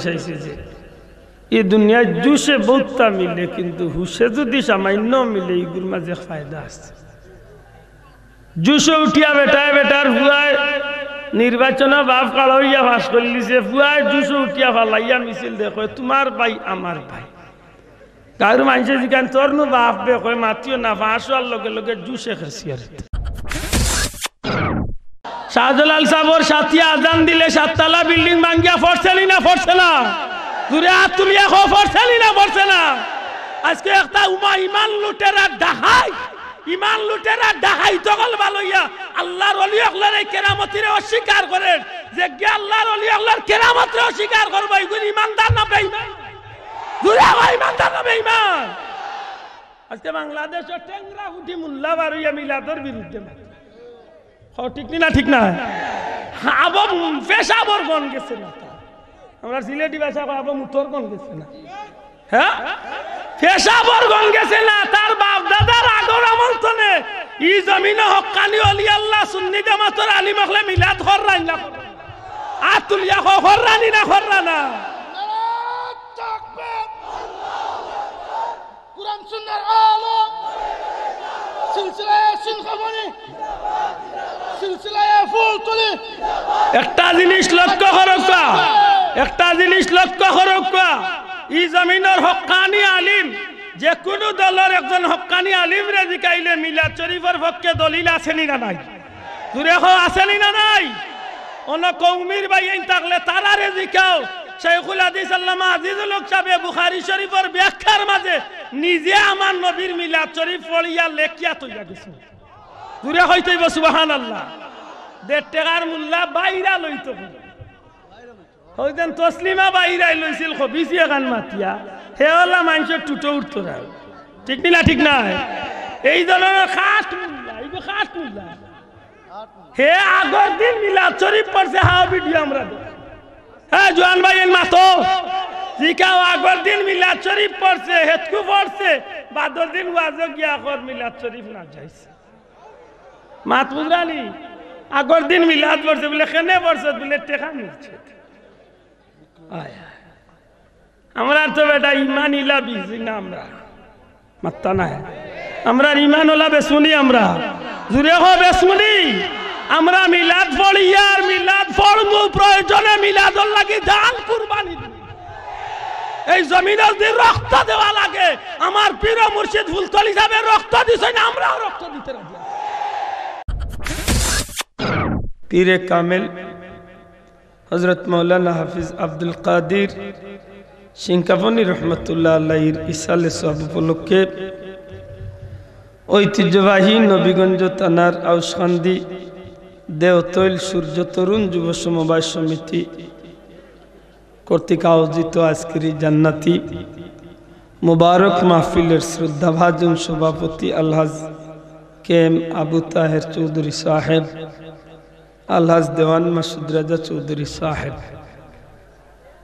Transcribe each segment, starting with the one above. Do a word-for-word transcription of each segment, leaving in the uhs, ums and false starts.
চাইছে যে ই দুনিয়াত জুশে বউততা মিলে, কিন্তু হুশে যুদি সামান্য মিলে, ইগুর মাঝে ফায়দা আছে। জুশো উঠিয়া বেটায় বেটার ফুয়ায় নির্বাচনো বাফ খাড়া অইয়া পাশ করিলিছে, ফুয়ায় জুশো উঠিয়া ফালাইয়া মিছিল দেয়, "তুমার ভাই আমার ভাই।" গাউর মানষে জিকাইন, "তোর নু বাফ বে?" কয়, "মাতিও না, ফাঁস অওয়ার লগে লগে জুশে খেছি আর।" শাহজালাল সাবর সাথিয়ে আজান দিলে সাততলা বিল্ডিং ভাঙ্গিয়া পড়ছে নি না পড়ছে না? জুরে আত তুলিয়া কও, পড়ছে নি না পড়ছে না? আজকে একটা উমা ইমান লুটেরা ডাকাইত, ইমান লুটেরা ডাকাইত অকল বালইয়া আল্লার অলি অকলর এই কেরামতিরে অস্বীকার করের। যেগিয়ে আল্লার অলি অকলর কেরামতরে অস্বীকার করবো, ইগুইন ইমানদার না বেইমান? জুরে কও, ইমানদার না বেইমান? আজকে বাংলাদেশো টেংরা ফুটি মোল্লা বার অইয়া মিলাদর বিরুদ্ধে মাতে। কও, ঠিক নি না, ঠিক না? আবো পেশাবর গন গেছে না তার? আমরার সিলেটি ভাষায় কয়, আবো মুতর গন গেছে না? হ্যাঁ? পেশাবর গন গেছে না? তার বাপ দাদার আগর আমল তনে ই জমিনো হক্কানি অলি আল্লাহ সুন্নি জামাতর আলিম অকলে মিলাদ কররা নি না কররা? আত তুলিয়া কও, কররা নি না কররা না? নারায়ে তাকবীর। কোরআন সুন্নাহর আলো, সিলসিলায়ে চিন্তামণি, সিলসিলায়ে ফুলতলি। একটা জিনিস লক্ষ্য করউক্কা, একটা জিনিস লক্ষ্য করউক্কা, ই জমিনর হক্কানি আলিম, যেকুনু দলর একজন হক্কানি আলিমরে জিকাইলে মিলাদ শরীফর পক্ষে দলিল আছে নি না নাই? জুরে কও, আছে নি না নাই? অনো কওমির ভাইয়াইন থাকলে তারারে জিকাও। শাইখুল হাদিস আল্লামা আজিজুল হক সাবে বুখারী শরীফর ব্যাখ্যার মাঝে নিজে আমার নবীর মিলাদ শরীফ পড়িয়া লেখিয়া থইয়া গেছে। জুরে কইতে অইবো সুবহানাল্লাহ। দেড় টেকার মোল্লা বাইরা লইতো। অউ যেন তসলিমা বাইরাই লইছিল খবিছি এখান মাতিয়া, হে অলা মানষর টুটো উঠতো না। ঠিক নি না, ঠিক নায়? এই ধরনর খাট মোল্লা, ইগু খাট মোল্লা। হে আগর দিন মিলাদ শরীফ পড়ছে, হাও ভিডিও আমরা দেই। হে জোয়ান ভাইয়াইন মাতো, জিকাও আগর দিন মিলাদ শরীফ পড়ছে, হেতকু পড়ছে, বাদর দিন ওয়াজো গিয়া কর মিলাদ শরীফ না যাইছে। মাত বুঝরানি? আগর দিন মিলাদ পড়ছে, বুলে কেনে পড়ছে, বুলে টেকা মিলছে। আয়, আয়। আমরার তো বেটা ইমান ইলা বেচি না আমরা। মাত্তা নাই। আমরার ইমান অলা বেচমু নি আমরা। জুরে কও বেচমু নি। আমরা মিলাদ পড়িয়ার মিলাদ পড়মু, প্রয়োজনে মিলাদর লাগি জান কুরবানি দিমু। এই জমিনর দি রক্ত দেওয়া লাগে, আমার পীর ও মুর্শিদ ফুলতলি সাবে রক্ত দিছইন, আমরাও রক্ত দিতে রাজি আছি। পীরে কামেল হযরত মাওলানা হাফিজ আব্দুল কাদির সিংকাফনি রহমতুল্লাহ আলাইহির ইসালে সওয়াব উপলক্ষে ঐতিহ্যবাহী নবীগঞ্জ থানার আউশকান্দি দেওতৈল সূর্য তরুণ যুব সমবায় সমিতি কর্তৃক আয়োজিত আজকের এই জান্নাতি মোবারক মাহফিলের শ্রদ্ধাভাজন সভাপতি আলহাজ কে এম আবু তাহের চৌধুরী সাহেব, আলহাজ দেওয়ান মাসুদ রাজা চৌধুরী সাহেব,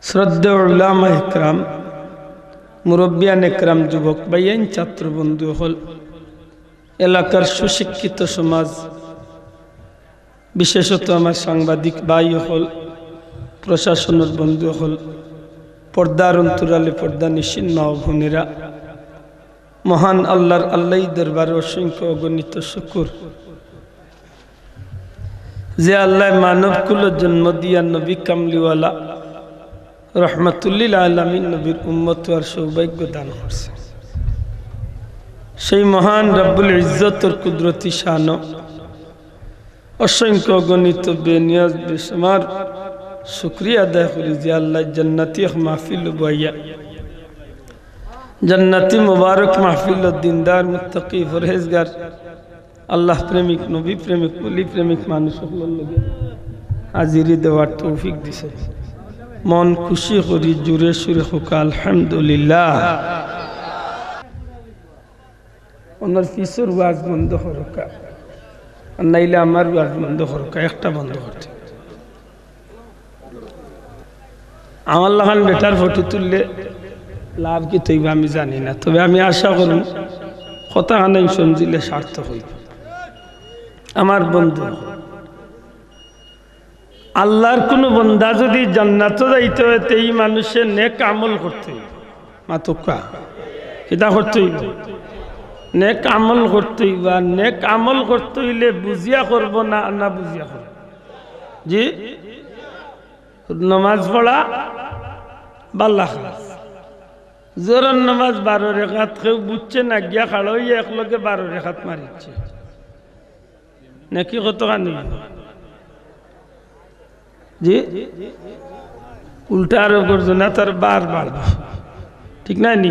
শ্রদ্ধেয় উলামা একরাম, মুরব্বিয়ান একরাম, যুবক ভাইয়াইন, ছাত্র বন্ধু অকল, এলাকার সুশিক্ষিত সমাজ, বিশেষত আমার সাংবাদিক ভাই অকল, প্রশাসনর বন্ধু অকল, পর্দার অন্তরালে পর্দা নিশিন মা ও বোনেরা, মহান আল্লাহর আল্লাহই দরবারে অসংখ্য অগণিত শুকুর, যে আল্লাহ মানব কুলো জন্ম দিয়া নবী কামলিওয়ালা রহমাতুল্লিল আলামিন নবীর উম্মত হওয়ার সৌভাগ্য দান করছে। সেই মহান রব্বুল ইজ্জতর কুদরতি শানো অসংখ্য অগণিত বেনিয়াজ বেসুমার শুকরিয়া আদায় করি যে আল্লাহ জান্নাতি এক মাহফিল বইয়া, জান্নাতি মোবারক মাহফিল, দিনদার, মুত্তাকি, পরহেজগার, আল্লাহ প্রেমিক, নবী প্রেমিক, ওলি প্রেমিক মানুষ অকলর লগে হাজিরি দেওয়ার তৌফিক দিছে। মন খুশি করি জুরে সুরে কউক্কা আলহামদুলিল্লাহ। ওনার পিছর ওয়াজ বন্ধ করউক্কা, আর নাইলে আমার ওয়াজ বন্ধ করউক্কা, একটা বন্ধ করতে। আমার লাখান বেটার ফটো তুললে লাভ কিতা অইবো আমি জানি না, তবে আমি আশা করমু কথাখান সমঝিলে সার্থক অইবো। আমার বন্ধু, আল্লার কুনু বন্দা যুদি জান্নাতো যাইতে অয়, তে ই মানুষে নেক আমল করতে অইবো। মাতউক্কা, কিতা করতে অইবো? নেক আমল করতে অইবো। আর নেক আমল করতে অইলে বুঝিয়া করবো না, না বুঝিয়া করবো? জি, নমাজ পড়া বালা কাজ। জোহরর নমাজ বারো রেকাত, কেউ বুঝছে না, গিয়া খাড়া অইয়া একলগে বারো রেকাত মারিছে। নেকি কতখান অইবো? জি, উল্টা আরো করছো না, তার বার বাড়বো। ঠিক না নি?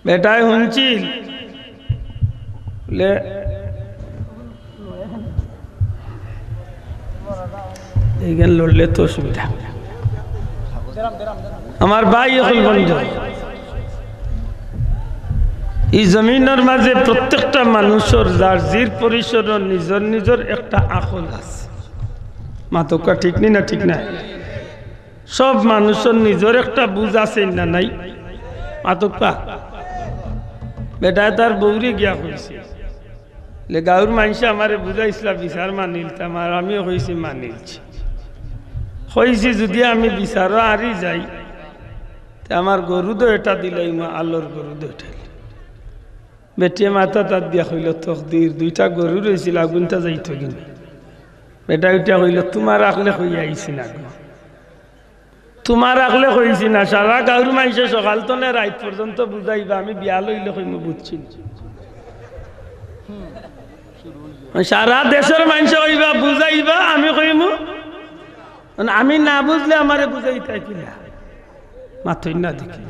বেটায় হুনছিল, লে, এইখান লড়লে তো অসুবিধা। আমার ভাই অকল বন্ধু, ই জমিনর মাঝে প্রত্যেকটা মানুষর যার জির পরিসরর নিজর নিজর একটা আকল আছে। মাতউক্কা, ঠিক নি না? ঠিক না? সব মানুষর নিজর একটা বুঝ আছে না নাই? মাতউক্কা। বেটায় তার বউরে গিয়া কইছে, লে গাউর মানষে আমারে বুঝাইছলা বিচার মানিলতাম, আর আমিও কইছি মানিলছি। কইছি যুদি আমি বিচারো আরি যাই, তে আমার গরু দুইটা দিলাইমু, আলর গরু দুইটা। বেটিয়ে মাথাত আত দিয়া কইলো, তকদির, দুইটা গরু রইছিল, আগুনটা যাইতো কিনা। বেটায় উঠিয়া কইলো, তুমার আকলে কইয়া আইছি না গো। তুমার আকলে কইছি না, সারা গাউর মানষে সকাল তনে রাইত পর্যন্ত বুঝাইবা, আমি বিয়াল অইলে কইমু বুঝছি না। সারা দেশর মানষে কইবা, বুঝাইবা, আমি কইমু, মানে আমি না বুঝলে আমারে বুঝাইতা কিলা? মাতইন না দেখি।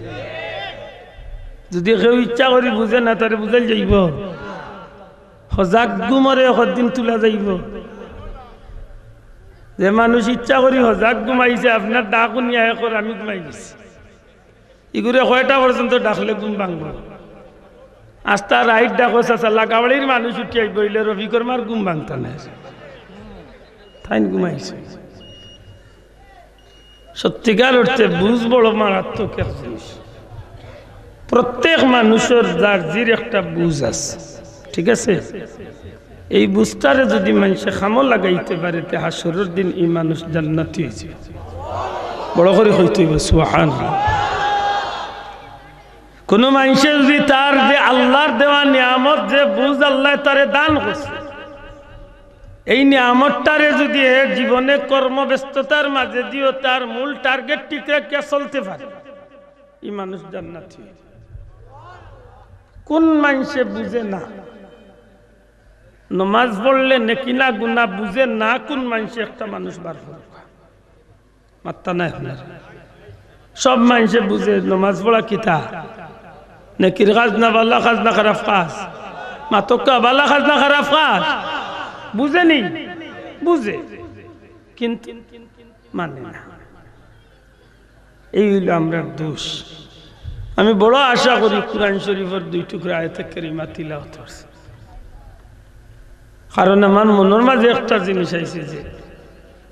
যুদি কেউ ইচ্ছা করি বুঝে না, তারে বুঝাইল যাইবো? হজাগ ঘুমরে কদিন তুলা যাইবো? যে মানুষ ইচ্ছা করি হজাগ ঘুমাইছে, আপনার ডাক হুনিয়া একর আমি ঘুমাই গেছি। ইগুরে কয়টা পর্যন্ত ডাকলে ঘুম ভাঙবো? আস্তা রাইত ডাকো চাচা, লাগাবাড়ির মানুষ উঠি আইবো, ইলে রফিকর মার ঘুম ভাঙতা না। তাইন ঘুমাইছে। সত্যিকার অর্থে বুঝ বড় মারাত্মক এক জিনিস। প্রত্যেক মানুষর যার জির একটা বুঝ আছে, ঠিক আছে? এই বুঝটারে যুদি মানষে কামো লাগাইতে পারে, তে হাশরর দিন ই মানুষ জান্নাতি অইযিবো। বড় করি কইতে অইবো, সুবহানাল্লাহ। কুনু মানষে যুদি তার যে আল্লার দেওয়া নিয়ামত, যে বুঝ আল্লায় তারে দান করছে, এই নিয়ামতটারে যুদি হে জীবনে কর্মব্যস্ততার মাঝে দিও তার মূল target ঠিক রাখিয়া চলতে পারে, ই মানুষ জান্নাতি। কুন মানষে বুঝে না, নমাজ পড়লে নেকি না গুনা বুঝে না, কুন মানষে একটা মানুষ বার করুক্কা? মাত্তা নাই আপনার। সব মানষে বুঝে নমাজ পড়া কিতা, নেকির কাজ না, বালা কাজ না, খারাপ কাজ। মাতউক্কা, বালা কাজ না, খারাপ কাজ? বুঝে নি? বুঝে, কিন্তু মানে না। এই অইলো আমরার দোষ। আমি বড় আশা করি কুরআন শরীফর দুই টুকরা আয়াতে কারিমা তিলাওয়াত করছি, কারণ আমার মনর মাঝে একটা জিনিস আইছে যে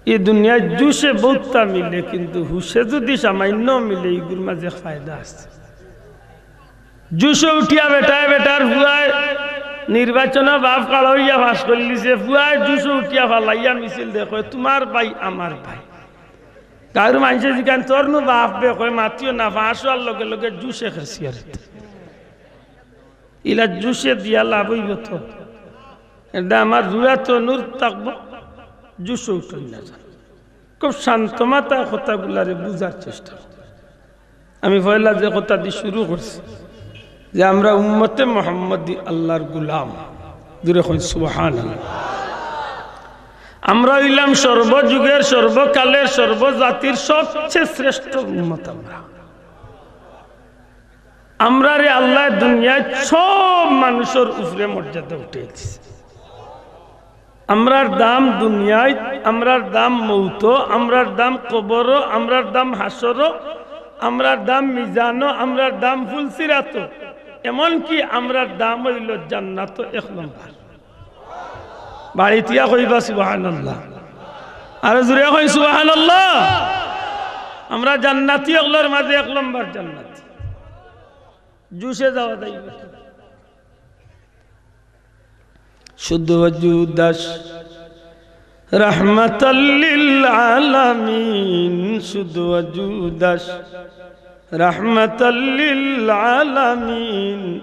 ই দুনিয়াত জুশে বউততা মিলে, কিন্তু হুশে যুদি সামান্য মিলে, ইগুর মাঝে ফায়দা আছে। জুশো উঠিয়া বেটায়, বেটার ফুয়ায় নির্বাচনো বাফ খাড়া অইয়া পাশ করিলিছে, ফুয়ায় জুশো উঠিয়া ফালাইয়া মিছিল দেয়, কয়, "তুমার ভাই আমার ভাই।" গাউর মানষে জিকাইন, "তোর নু বাফ বে?" কয়, "মাতিও না, পাশ অওয়ার লগে লগে জুশে খেছি আর।" ইলা জুশে দিয়া লাভ অইবো তো? এটা আমার জুড়া তো নূর থাকবো, জুশো উঠইন না। খুব শান্ত মাথায় কথাগুলারে বুঝার চেষ্টা করো। আমি পয়লা যে কথাদি শুরু করছি যে আমরা উম্মতে মোহাম্মদী, আল্লার গুলাম। জুরে কইন সুবহানাল্লাহ। আমরা অইলাম সর্বযুগের, সর্বকালের, সর্বজাতির সবচেয়ে শ্রেষ্ঠ উম্মত আমরা। আমরারে আল্লায় দুনিয়াত সব মানুষর উপরে মর্যাদা উঠাই দিছে। আমরার দাম দুনিয়াত, আমরার দাম মউতো, আমরার দাম কবরো, আমরার দাম হাশরো, আমরার দাম মিজানো, আমরার দাম ফুলসিরাতো, এমনকি আমরার দাম অইলো জান্নাতো এক নম্বর। বাড়িত ইয়া কইবা সুবহানাল্লাহ। আরো জুরে কইন সুবহানাল্লাহ। আমরা জান্নাতি অকলর মাঝে এক নম্বর জান্নাতি। জুশে যাওয়া যাইবো। শুদ্ধ অজু দাস, রহমতাল্লিল আলামিন শুধু অজুদাস, রহমতাল্লিল আলামিন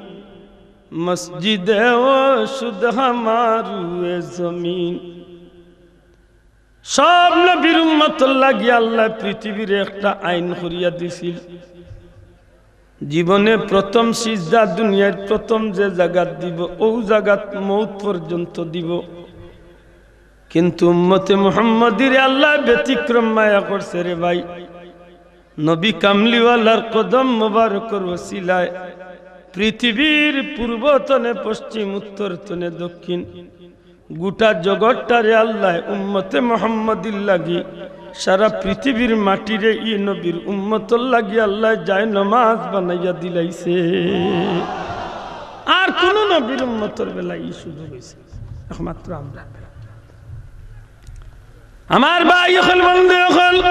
মসজিদে ও শুধু আমার রুয়ে জমিন। সব নবীর উম্মতর লাগি আল্লাহ পৃথিবীর একটা আইন করিয়া দিছিল। জীবনে প্রথম সিজদা দুনিয়ার প্রথম যে জাগাত দিব, ও জাগাত মৌত পর্যন্ত দিব। কিন্তু উম্মতে মুহাম্মদীরে আল্লাহ ব্যতিক্রম মায়া করছে রে ভাই। নবী কামলিওয়ালার কদম মোবারকর ওসিলায় পৃথিবীর পূর্ব তনে পশ্চিম, উত্তর তনে দক্ষিণ, গোটা জগৎটারে আল্লাহ উম্মতে মুহাম্মদীর লাগি, সারা পৃথিবীর মাটিরে ই নবীর উম্মতর লাগি আল্লাহ যায় নমাজ বানাইয়া দিলাইছে। আর কোন নবীর উম্মতর বেলা ই সুযোগ হইছে? একমাত্র আমরা। আমার ভাই অকল, বন্ধু অকল,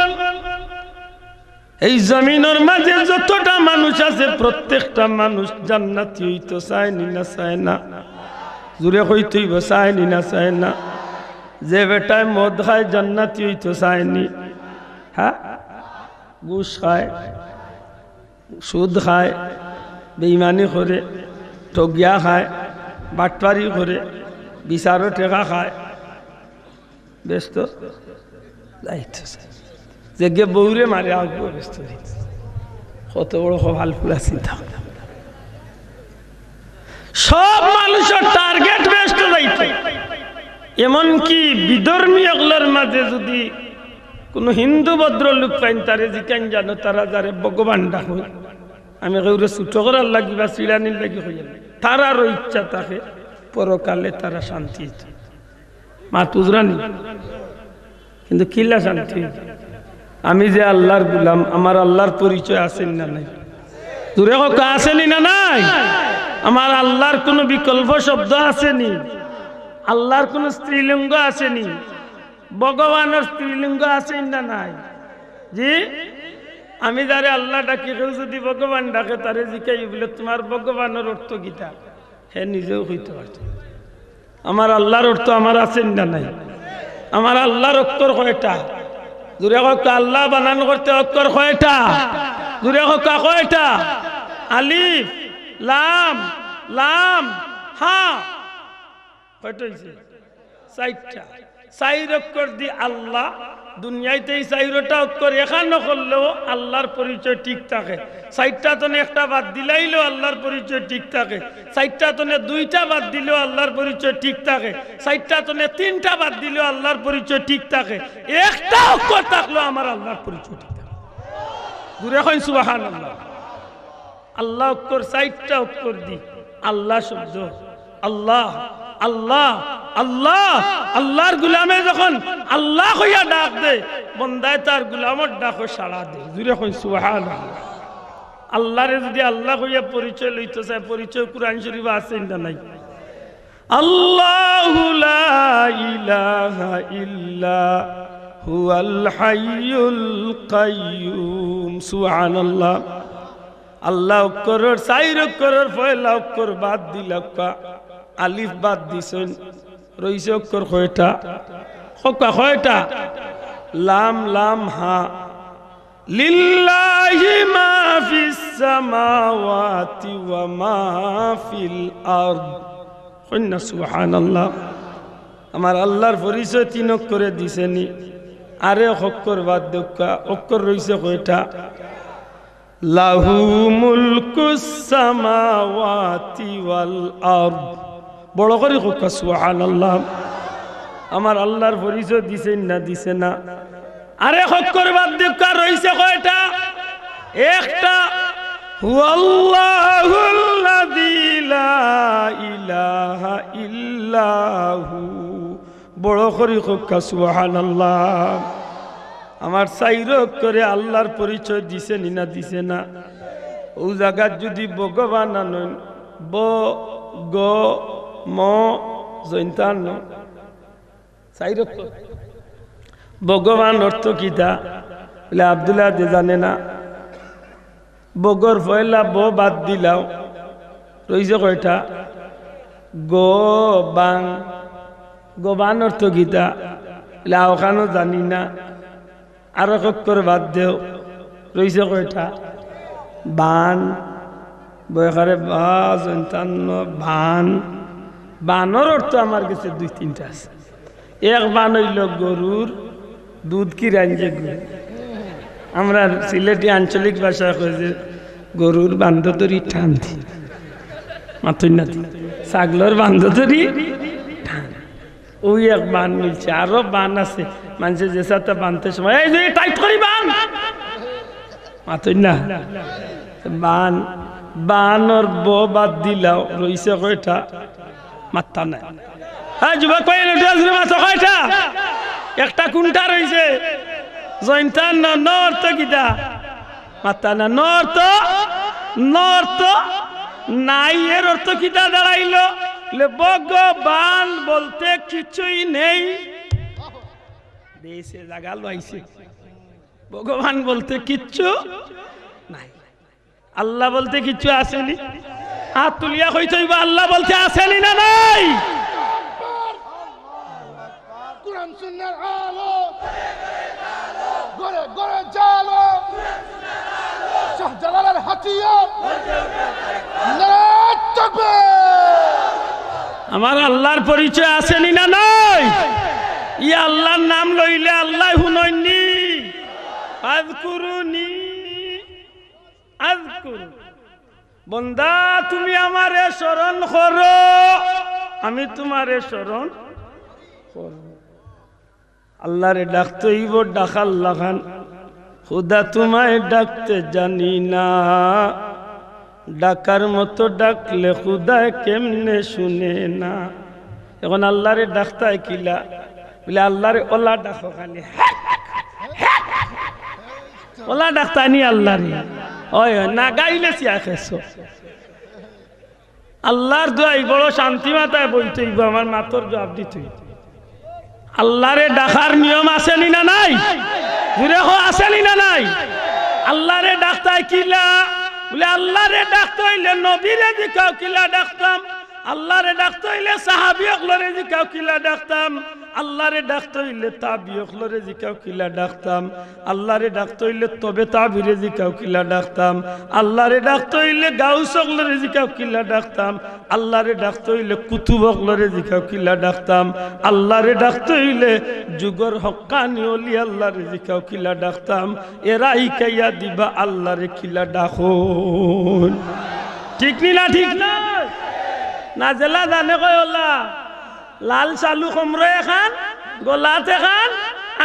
এই জমিনর মাঝে যতটা মানুষ আছে, প্রত্যেকটা মানুষ জান্নাতি হইতো চায়নি না চায় না? জোরে কইতে হইব, চায়নি না চায় না? যে বেটায় মদ খায়, জান্নাতি হইতো চায়নি? হ্যাঁ, ঘুষ খায়, সুদ খায়, বেইমানি করে, ঠগিয়া খায়, বাটপারি করে, বিচারো টেকা খায়, বেহেস্তো যাইতো চায়। যেগে বউরে মারে, আগুয়ে বেহেস্তো যাইতো চায়। কত বড় কপাল ফুলা চিন্তা। সব মানুষর টার্গেট বেহেস্তো যাইতো। এমনকি বিধর্মী অকলর মাঝে যদি কোনো হিন্দু ভদ্রলোক পাইন, তারে জিকাইন জানো, তারা যারে ভগবান ডাকইন। আমি কেউরে ছোট করার লাগি বা চিড়ানির লাগি কইয়ার না। তারারও ইচ্ছা থাকে পরকালে তারা শান্তি হইতো। মাত বুঝরানি? কিন্তু কিলা শান্তি? আমি যে আল্লাহর গোলাম, আমার আল্লাহর পরিচয় আছে নি না নাই? জোরে কউক্কা, আছে নি না নাই? আমার আল্লাহর কোনো বিকল্প শব্দ আছে নি? আল্লাহর কোনো স্ত্রীলিঙ্গ আছে নি? ভগবানর স্ত্রীলিঙ্গ আছে নি না নাই? জি, আমি যারে আল্লাহ ডাকি, কেউ যদি ভগবান ডাকে, তারে জিকাই বলে, "তোমার ভগবানর অর্থ কিতা?" হে নিজেও কইতে পারতো না। আমার আল্লাহর অর্থ আমার আছে নি না নাই? আমার আল্লাহর অক্ষর কয়টা? জোরে কউক্কা, আল্লাহ বানান করতে অক্ষর কয়টা? জোরে কউক্কা, কয়টা? আলিফ, লাম, লাম, হা। কয়টা হইছে? চাইরটা। চাইর অক্ষর দি আল্লাহ। দুনিয়াইতে এই চাইরটা অক্ষর এখান করলেও আল্লাহর পরিচয় ঠিক থাকে। চাইরটা তনে একটা বাদ দিলাইলেও আল্লাহর পরিচয় ঠিক থাকে। চাইরটা তনে দুইটা বাদ দিলেও আল্লাহর পরিচয় ঠিক থাকে। চাইরটা তনে তিনটা বাদ দিলেও আল্লাহর পরিচয় ঠিক থাকে। একটা অক্ষর থাকলেও আমার আল্লাহর পরিচয় ঠিক থাকে। জোরে কইন সুবহানাল্লাহ। আল্লাহ অক্ষর, চাইরটা অক্ষর দি আল্লাহ শব্দ। আল্লাহ, আল্লাহ, আল্লাহ। আল্লাহর গোলামে যখন আল্লাহ কইয়া ডাক দে, বন্দায় তার গোলামর ডাকো সাড়া দে। জোরে কইন সুবহানাল্লাহ। আল্লাহরে যদি আল্লাহ কইয়া পরিচয় লইতে চায়, পরিচয় কোরআন শরীফে আছে না নাই? আল্লাহু লা ইলাহা ইল্লা হুয়াল হাইয়ুল কাইয়ুম। সুবহানাল্লাহ। আল্লাহ অক্ষরর, চাইর অক্ষরর পয়লা অক্ষর বাদ দিলাউক্কা, আলিফ বাদ দিছইন, রইছে অক্ষর কয়টা? কউক্কা কয়টা? লাম, লাম, হা। লিল্লাহি মা ফিস সামাওয়াতি ওয়া মা ফিল আরদ। কইন না সুবহানাল্লাহ। আমার আল্লাহর পরিচয় তিন অক্ষরে দিছে নি? আরে অক্ষর বাদ দেউক্কা, অক্ষর রইছে কয়টা? লাহু মুলকুস সামাওয়াতি ওয়াল আরদ। বড় করি কউক্কা সুবহানাল্লাহ। আমার আল্লাহর পরিচয় দিছে না, দিছে না? আরে অক্ষর বাদ দেউক্কা, রইছে কয়টা? একটা। হুয়াল্লাহুল্লাযী লা ইলাহা ইল্লা হু। বড় করি কউক্কা সুবহানাল্লাহ। আমার চাইর অক্ষরে আল্লাহর পরিচয় দিছে নি না দিছে না? অউ জাগাত যদি ভগবান আনইন, ব, গ, ম, জইন্তা আনইন। চাইর অক্ষর। ভগবান অর্থ কিতা? বলে আব্দুল্লাহ দে জানে না। বগর পয়লা ব বাদ দিলাও, রইছে কয়টা? গ, বাং। গবান অর্থ কিতা? লাউখানও জানি না। আরো কক্কর বাদ দেও, রইছে কয়টা? বান। বয়খারে বা জৈন্তান্ন বান। বানর অর্থ আমার গেছে দুই তিনটা আছে। এক বান অইলো গরুর দুধ কিরাইন যে গরু। আমরার সিলেটি আঞ্চলিক ভাষায় কয় যে গরুর বান্দ ধরি টান দি। মাতইন না দি। ছাগলর বান্দ ধরি টান। ওই এক বান মিলছে, আরো বান আছে। মানষে যে সাথে বানতে সময়, "এই যে টাইট করি বান।" মাতইন না। বান, বানর ব বাদ দিলাও, রইছে কয়টা? মাত্তা নাই। হ্যাঁ, যুবক ভাই, এটা জোরে মাতো কয়টা? একটা কুনটা রইছে? জৈন্তান্ন, ন অর্থ কিতা? মাত্তা না, ন অর্থ, ন অর্থ নাই। এর অর্থ কিতা দাঁড়াইলো? বলে, ভগবান বলতে কিছুই নেই। দেশে জাগা লইছে। ভগবান বলতে কিচ্ছু নাই। আল্লাহ বলতে কিচ্ছু আছেনি? হাত তুলিয়া কইতে অইবো, আল্লাহ বলতে আছেনি না নাই? কোরআন সুন্নাহর আলো, ঘরে ঘরে জালো, শাহজালালের হাতিয়ার। নারায়ে তাকবীর। আমার আল্লাহর পরিচয় আছেনি না নাই? ই আল্লাহর নাম লইলে আল্লাহ হুনইননি। ফাজকুরুনি আযকুরু। বন্দা, তুমি আমারে স্মরণ করো, আমি তুমারে স্মরণ করমু। আল্লাহরে ডাকতে অইবো ডাকার লাখান। খুদা তুমায় ডাকতে জানি না, ডাকার মতো ডাকলে খুদায় কেমনে শুনে না। এখন আল্লাহরে ডাকতায় কিলা? বলে, আল্লাহরে ওলা ডাকো খালি। ওলা ডাকতায়নি আল্লাহরে। ওই, ওই, না গাইলে চিয়া খেছো। আল্লাহর দোয়াই বড় শান্তি মাতায় বইতে অইবো, আমার মাতর জবাব দিতে অইবো। আল্লাহরে ডাকার নিয়ম আছেনি না নাই? জুরে কও, আছেনি না নাই? আল্লাহরে ডাকতায় কিলা? বলে, আল্লাহরে ডাকতে অইলে নবীরে জিকাও কিলা ডাকতাম, আল্লাহরে ডাকতে অইলে সাহাবী অকলরে জিকাও কিলা ডাকতাম, আল্লাহরে ডাকতে অইলে তাবি অকলরে জিকাও কিলা ডাকতাম, আল্লাহরে ডাকতে অইলে তবে তাবিরে জিকাও কিলা ডাকতাম, আল্লাহরে ডাকতে অইলে গাউস অকলরে জিকাও কিলা ডাকতাম, আল্লাহরে ডাকতে অইলে কুতুব অকলরে জিকাও কিলা ডাকতাম, আল্লাহরে ডাকতে অইলে যুগর হক্কানি অলি আল্লাহরে জিকাও কিলা ডাকতাম। এরা হিকাইয়া দিবা আল্লাহরে কিলা ডাকইন। ঠিক নি না? ঠিক না? না যেলা জানে কয় ওলা। লাল শালু কমরো এখান, গলাত এখান,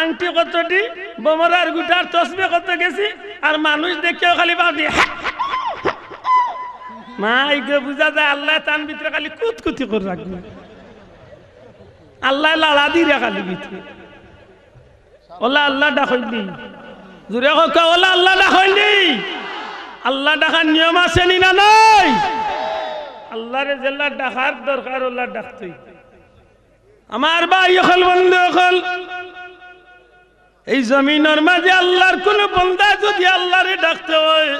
আংটি কতটি, বমরার গুটার তসবি কত গেছি, আর মানুষ দেখিয়াও খালি বাঁধি। মা, ইগু বুঝা যায় আল্লাহ তান ভিতরে খালি কুতকুতি করি রাখবো। আল্লাহ লাড়া দিরা খালি ভিতরে। ওলা আল্লাহ ডাকইলি। জুরে কউক্কা, ওলা আল্লাহ ডাকইলি। আল্লাহ ডাকার নিয়ম আছেনি না নাই? আল্লাহরে যেলা ডাকার দরকার, ওলা ডাকতে অইবো। আমার ভাই অকল, বন্ধু অকল, এই জমিনর মাঝে আল্লাহর কুনু বন্দা যুদি আল্লাহরে ডাকতে অয়,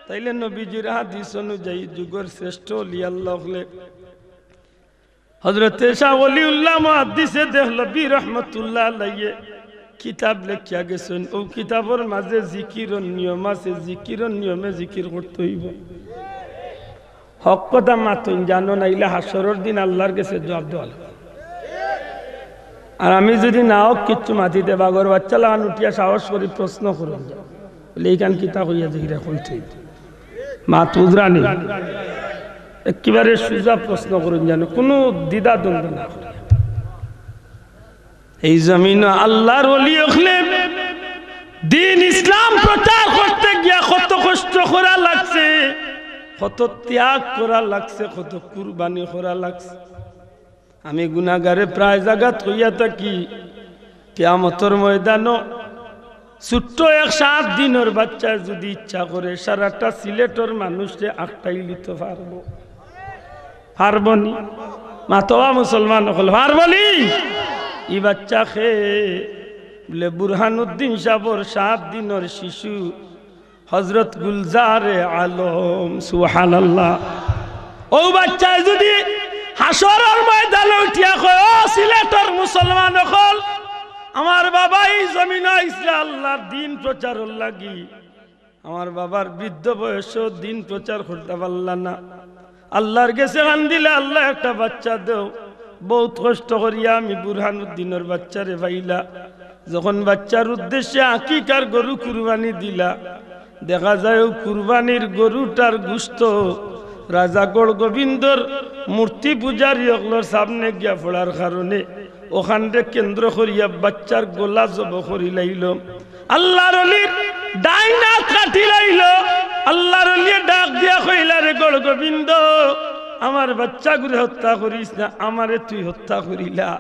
তাইলে নবীজির হাদিস অনুযায়ী যুগর শ্রেষ্ঠ অলি আল্লাহ অকলে হযরতে শাহ ওলিউল্লাহ মুহাদ্দিসে দেহলভী রহমতুল্লাহ আলাইহি কিতাব লেখিয়া গেছইন। অউ কিতাবর মাঝে জিকিরর নিয়ম আছে, জিকিরর নিয়মে জিকির করতে অইবো। হক কথা মাতইন জানো, নাইলে হাশরর দিন আল্লাহর গেছে জবাব দেওয়া লাগবো। আর আমি যুদি না হক কিচ্ছু মাতি দে, বাঘর বাচ্চা লাখান উঠিয়া সাহস করি প্রশ্ন করইন। বলে, "এইখান কিতা কইয়া যে ইরা কইতে?" মাত বুঝরা নি? একেবারে সুজা প্রশ্ন করইন জানো, কুনু দ্বিধা দ্বন্দ্ব না করি। এই জমিনো আল্লাহর ওলি অকলে দিন ইসলাম প্রচার করতে গিয়া কত কষ্ট করা লাগছে, কত ত্যাগ করা লাগছে, কত কুরবানি করা লাগছে। আমি গুনাগারে প্রায় জাগাত কইয়া থাকি, কিয়ামতর ময়দানো ছোট্ট এক সাত দিনর বাচ্চায় যুদি ইচ্ছা করে, সারাটা সিলেটর মানুষরে আটকাইলিতো পারবো। পারবো নি? মাতোয়া মুসলমান অকল, পারবো নি? ই বাচ্চা কে? বলে, বুরহানুদ্দিন সাবর সাত দিনর শিশু হযরত গুলজারে আলম, সুবহানাল্লাহ। অউ বাচ্চায় যুদি হাশরর ময়দানো উঠিয়া কয়, "ও সিলেটর মুসলমান অকল, আমার বাবা ই জমিনো আইছলা আল্লার দিন প্রচারর লাগি। আমার বাবার বৃদ্ধ বয়সো দিন প্রচার করতা পারলা না। আল্লার গেছে কান্দিলা, "আল্লা, একটা বাচ্চা দেও।" বউত কষ্ট করিয়া আমি বুরহানুদ্দিনর বাচ্চারে পাইলা। যখন বাচ্চার উদ্দেশ্যে আকিকার গরু কুরবানি দিলা, দেখা যায় অউ কুরবানির গরুটার গুস্ত রাজাগড় গোবিন্দর মূর্তি পূজারী অকলর সামনে গিয়া পড়ার কারণে অখানরে কেন্দ্র করিয়া বাচ্চার গলা জব করিলাইল। আল্লার অলির ডাইন আত কাটিলাইল। আল্লার অলিয়ে ডাক দিয়া কইলা, "রে গড় গোবিন্দ, আমার বাচ্চাগুরে হত্যা করিস না, আমারে তুই হত্যা করিলা।"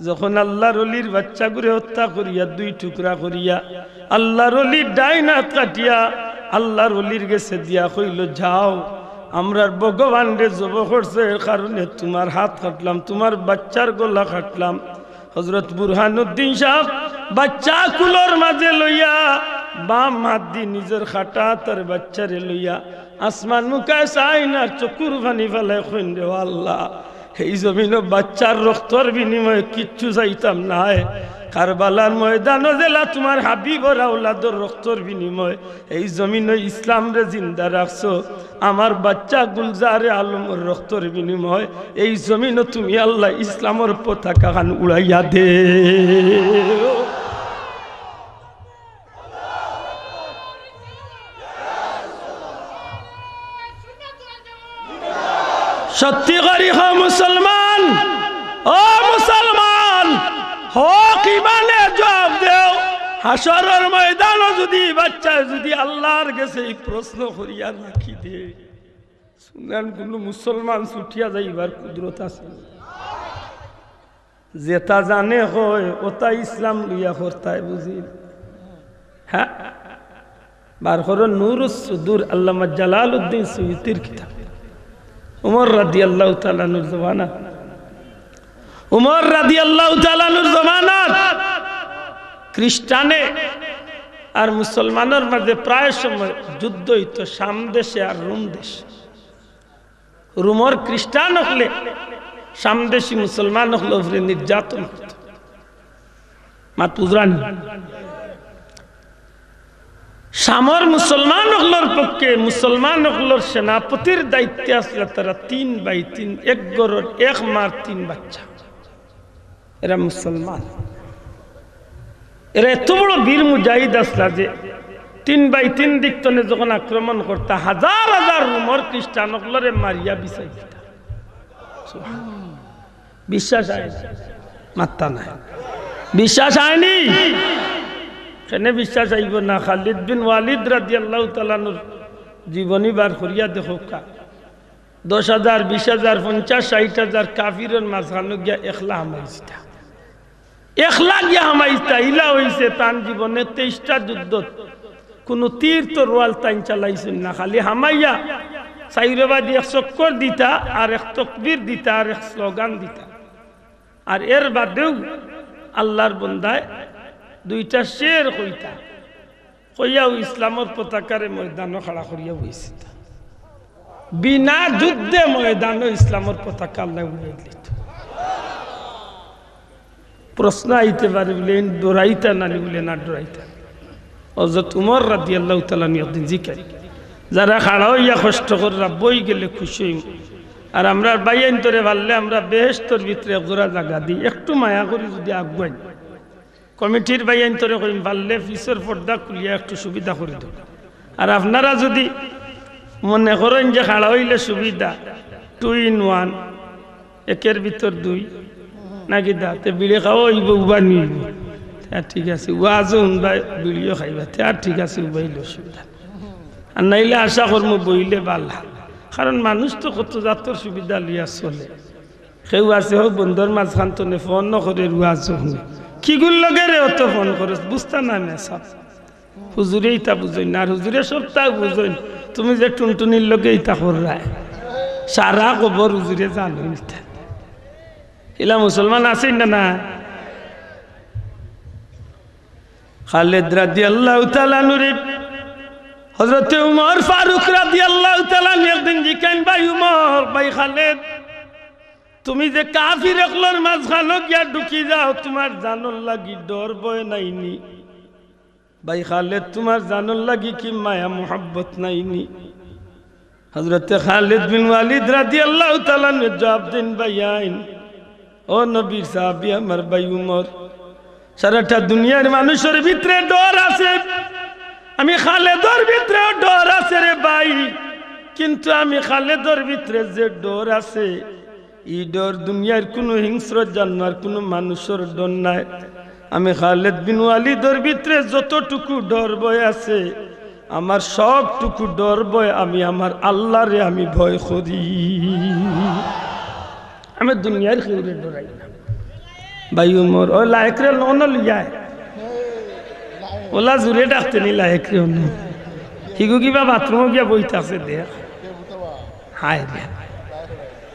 যখন আল্লার অলির বাচ্চাগুরে হত্যা করিয়া দুই টুকরা করিয়া আল্লার অলির ডাইন আত কাটিয়া আল্লার অলির গেছে দিয়া কইল, "যাও, আমরার ভগবানরে জব করছো, এর কারণে তুমার হাত কাটলাম, তুমার বাচ্চার গলা কাটলাম।" হজরত বুরহানুদ্দিন সাব বাচ্চা কুলর মাঝে লইয়া বাম হাত দি নিজর কাটা আতর বাচ্চারে লইয়া আসমান মুখায় চাইন আর চকুর পানি ফালায় কইন, "রে ও আল্লা, এই জমিনো বাচ্চার রক্তর বিনিময়ে কিচ্ছু চাইতাম নায়। কারবালার ময়দানো যেলা তুমার হাবিবর আওলাদর রক্তর বিনিময়ে এই জমিনো ইসলামরে জিন্দা রাখছো, আমার বাচ্চা গুলজারে আলমর রক্তর বিনিময়ে এই জমিনো তুমি আল্লা ইসলামর পতাকাখান উড়াইয়া দেও।" সত্যি করি হ মুসলমান, ও মুসলমান, হক ইমানে জবাব দেও। হাশরর ময়দানো যুদি বাচ্চায় যুদি আল্লার গেছে ই প্রশ্ন করিয়া রাখি দে, শুনেন, কুনু মুসলমান ছুটিয়া যাইবার কুদরত আছে? যেটা জানে কয়, ওটা ইসলাম লইয়া করতায় বুঝি। হ্যাঁ? বার করো নূরুস সুদুর, আল্লামা জালালউদ্দিন সুয়ুতির কিতাব। উমর রাদিয়াল্লাহু তাআলা আনহুর জমানাত, উমর রাদিয়াল্লাহু তাআলা আনহুর জমানাত খ্রিস্টানে আর মুসলমানর মাঝে প্রায় সময় যুদ্ধ অইতো শাম দেশে আর রোম দেশে। রোমর খ্রিস্টান অকলে শামদেশি মুসলমান অকলর উপরে নির্যাতন করত। মাত বুঝরা নি? শামর মুসলমান অকলর পক্ষে মুসলমান অকলর সেনাপতির দায়িত্বে আছলা তারা তিন ভাই তিন, এক ঘরর এক মার তিন বাচ্চা। এরা মুসলমান, এরা এত বড় বীর মুজাহিদ আছলা যে তিন ভাই তিন দিক তনে যখন আক্রমণ করতা, হাজার হাজার রোমর খ্রিস্টান অকলরে মারিয়া বিছাই দিতা। সুবহানাল্লাহ। বিশ্বাস অয়? মাত্তা নাই। বিশ্বাস অয়নি? কেনে বিশ্বাস অইবো না? খালিদ বিন ওয়ালিদ রাদিয়াল্লাহু তাআলা আনহুর জীবনী বার করিয়া দেখউক্কা। দশ হাজার, বিশ হাজার, পঞ্চাশ, ষাইট হাজার কাফিরর মাঝখানো গিয়া একলা হামাইছতা। একলা গিয়া হামাইছতা, ইলা অইছে তান জীবনে তেইশটা যুদ্ধত। কুনু তীর তরোয়াল তাইন চালাইছইন না, খালি হামাইয়া চাইরোবাদি এক চক্কর দিতা, আর এক তকবীর দিতা, আর এক স্লোগান দিতা। আর এর বাদেউ আল্লার বন্দায় দুইটা শের কইতা। কইয়াউ ইসলামর পতাকারে ময়দানো খাড়া করিয়া বইছিতা। বিনা যুদ্ধে ময়দানো ইসলামর পতাকা আল্লায় উড়াই দিত। প্রশ্ন আইতে পারে বুলে, "ইন ডরাইতা নানি?" বুলে, "না, ডরাইতা।" হজরত উমর রাদিয়াল্লাহু তাআলা আনহু একদিন জিকাইন, "যারা খাড়া অইয়া কষ্ট কররা, বই গেলে খুশি অইমু। আর আমরার ভাইয়াইন্তরে পারলে আমরা বেহেশতর ভিতরে এক জোড়া জাগা দেই, একটু মায়া করি যুদি আগুয়াই।" কমিটির ভাইয়াইন্তরে কইন, "পারলে পিছর পর্দা খুলিয়া একটু সুবিধা করি দেও।" আর আপনারা যুদি মনে করইন যে খাড়া অইলে সুবিধা, two in one, একের ভিতর দুই, নাকি দা, তে বিড়ি খাওয়া অইবো, উবানি অইবো। তে আর ঠিক আছে, ওয়াজও হুনবা, বিড়িও খাইবা, তে আর ঠিক আছে, উবাইলে অসুবিধা নাই। আর নাইলে আশা করমু বইলে বালা, কারণ মানুষ তো কত জাতর সুবিধা লইয়া চলে। কেউ আছে হউ বন্দর মাঝখান তনে ফোন নকরে, ওয়াজও হুনে। কিগুর লগে রে অত ফোন করস, বুঝতা না মেসাব। হুজুরে ইতা বুঝইন না, আর হুজুরে সবতা বুঝইন। তুমি যে টুনটুনির লগে ইতা কররায়, সারা খবর হুজুরে জানইন ইতা। ইলা মুসলমান আছইন না, না? খালেদ রাদিয়াল্লাহু তাআলা আনহুরে হযরতে উমর ফারুক রাদিয়াল্লাহু তাআলা আনহু একদিন জিকাইন, "ভাই উমর, ভাই খালেদ, তুমি যে কাফির অকলর মাঝখানো গিয়া ঢুকি যাও, তুমার জানর লাগি ডর ভয় নাইনি? ভাই খালেদ, তুমার জানর লাগি কি মায়া মুহাব্বত নাইনি?" হযরতে খালেদ বিন ওয়ালিদ রাদিয়াল্লাহু তাআলা আনহু জবাব দেইন, "ভাইয়াইন, ও নবীর সাহাবী আমার ভাই উমর, সারাটা দুনিয়ার মানুষর ভিতরে ডর আছে, আমি খালেদর ভিতরেও ডর আছে রে ভাই, কিন্তু আমি খালেদর ভিতরে যে ডর আছে, ই ডর দুনিয়ার কুনু হিংস্র জানোয়ার, কুনু মানুষর ডর নায়। আমি খালেদ বিন ওয়ালিদর ভিতরে যতটুকু ডর ভয় আছে, আমার সবটুকু ডর ভয় আমি আমার আল্লাহরে আমি ভয় করি। আমি দুনিয়ার কেউরে ডরাই না।" ভাই উমর, ও লায়েকরে লন লইয়ায়। ওলা জুরে ডাকতে নি লায়েকরে অন্য। হিগু কিবা বাথরুমো গিয়া বইতাছে দে। হায় রে।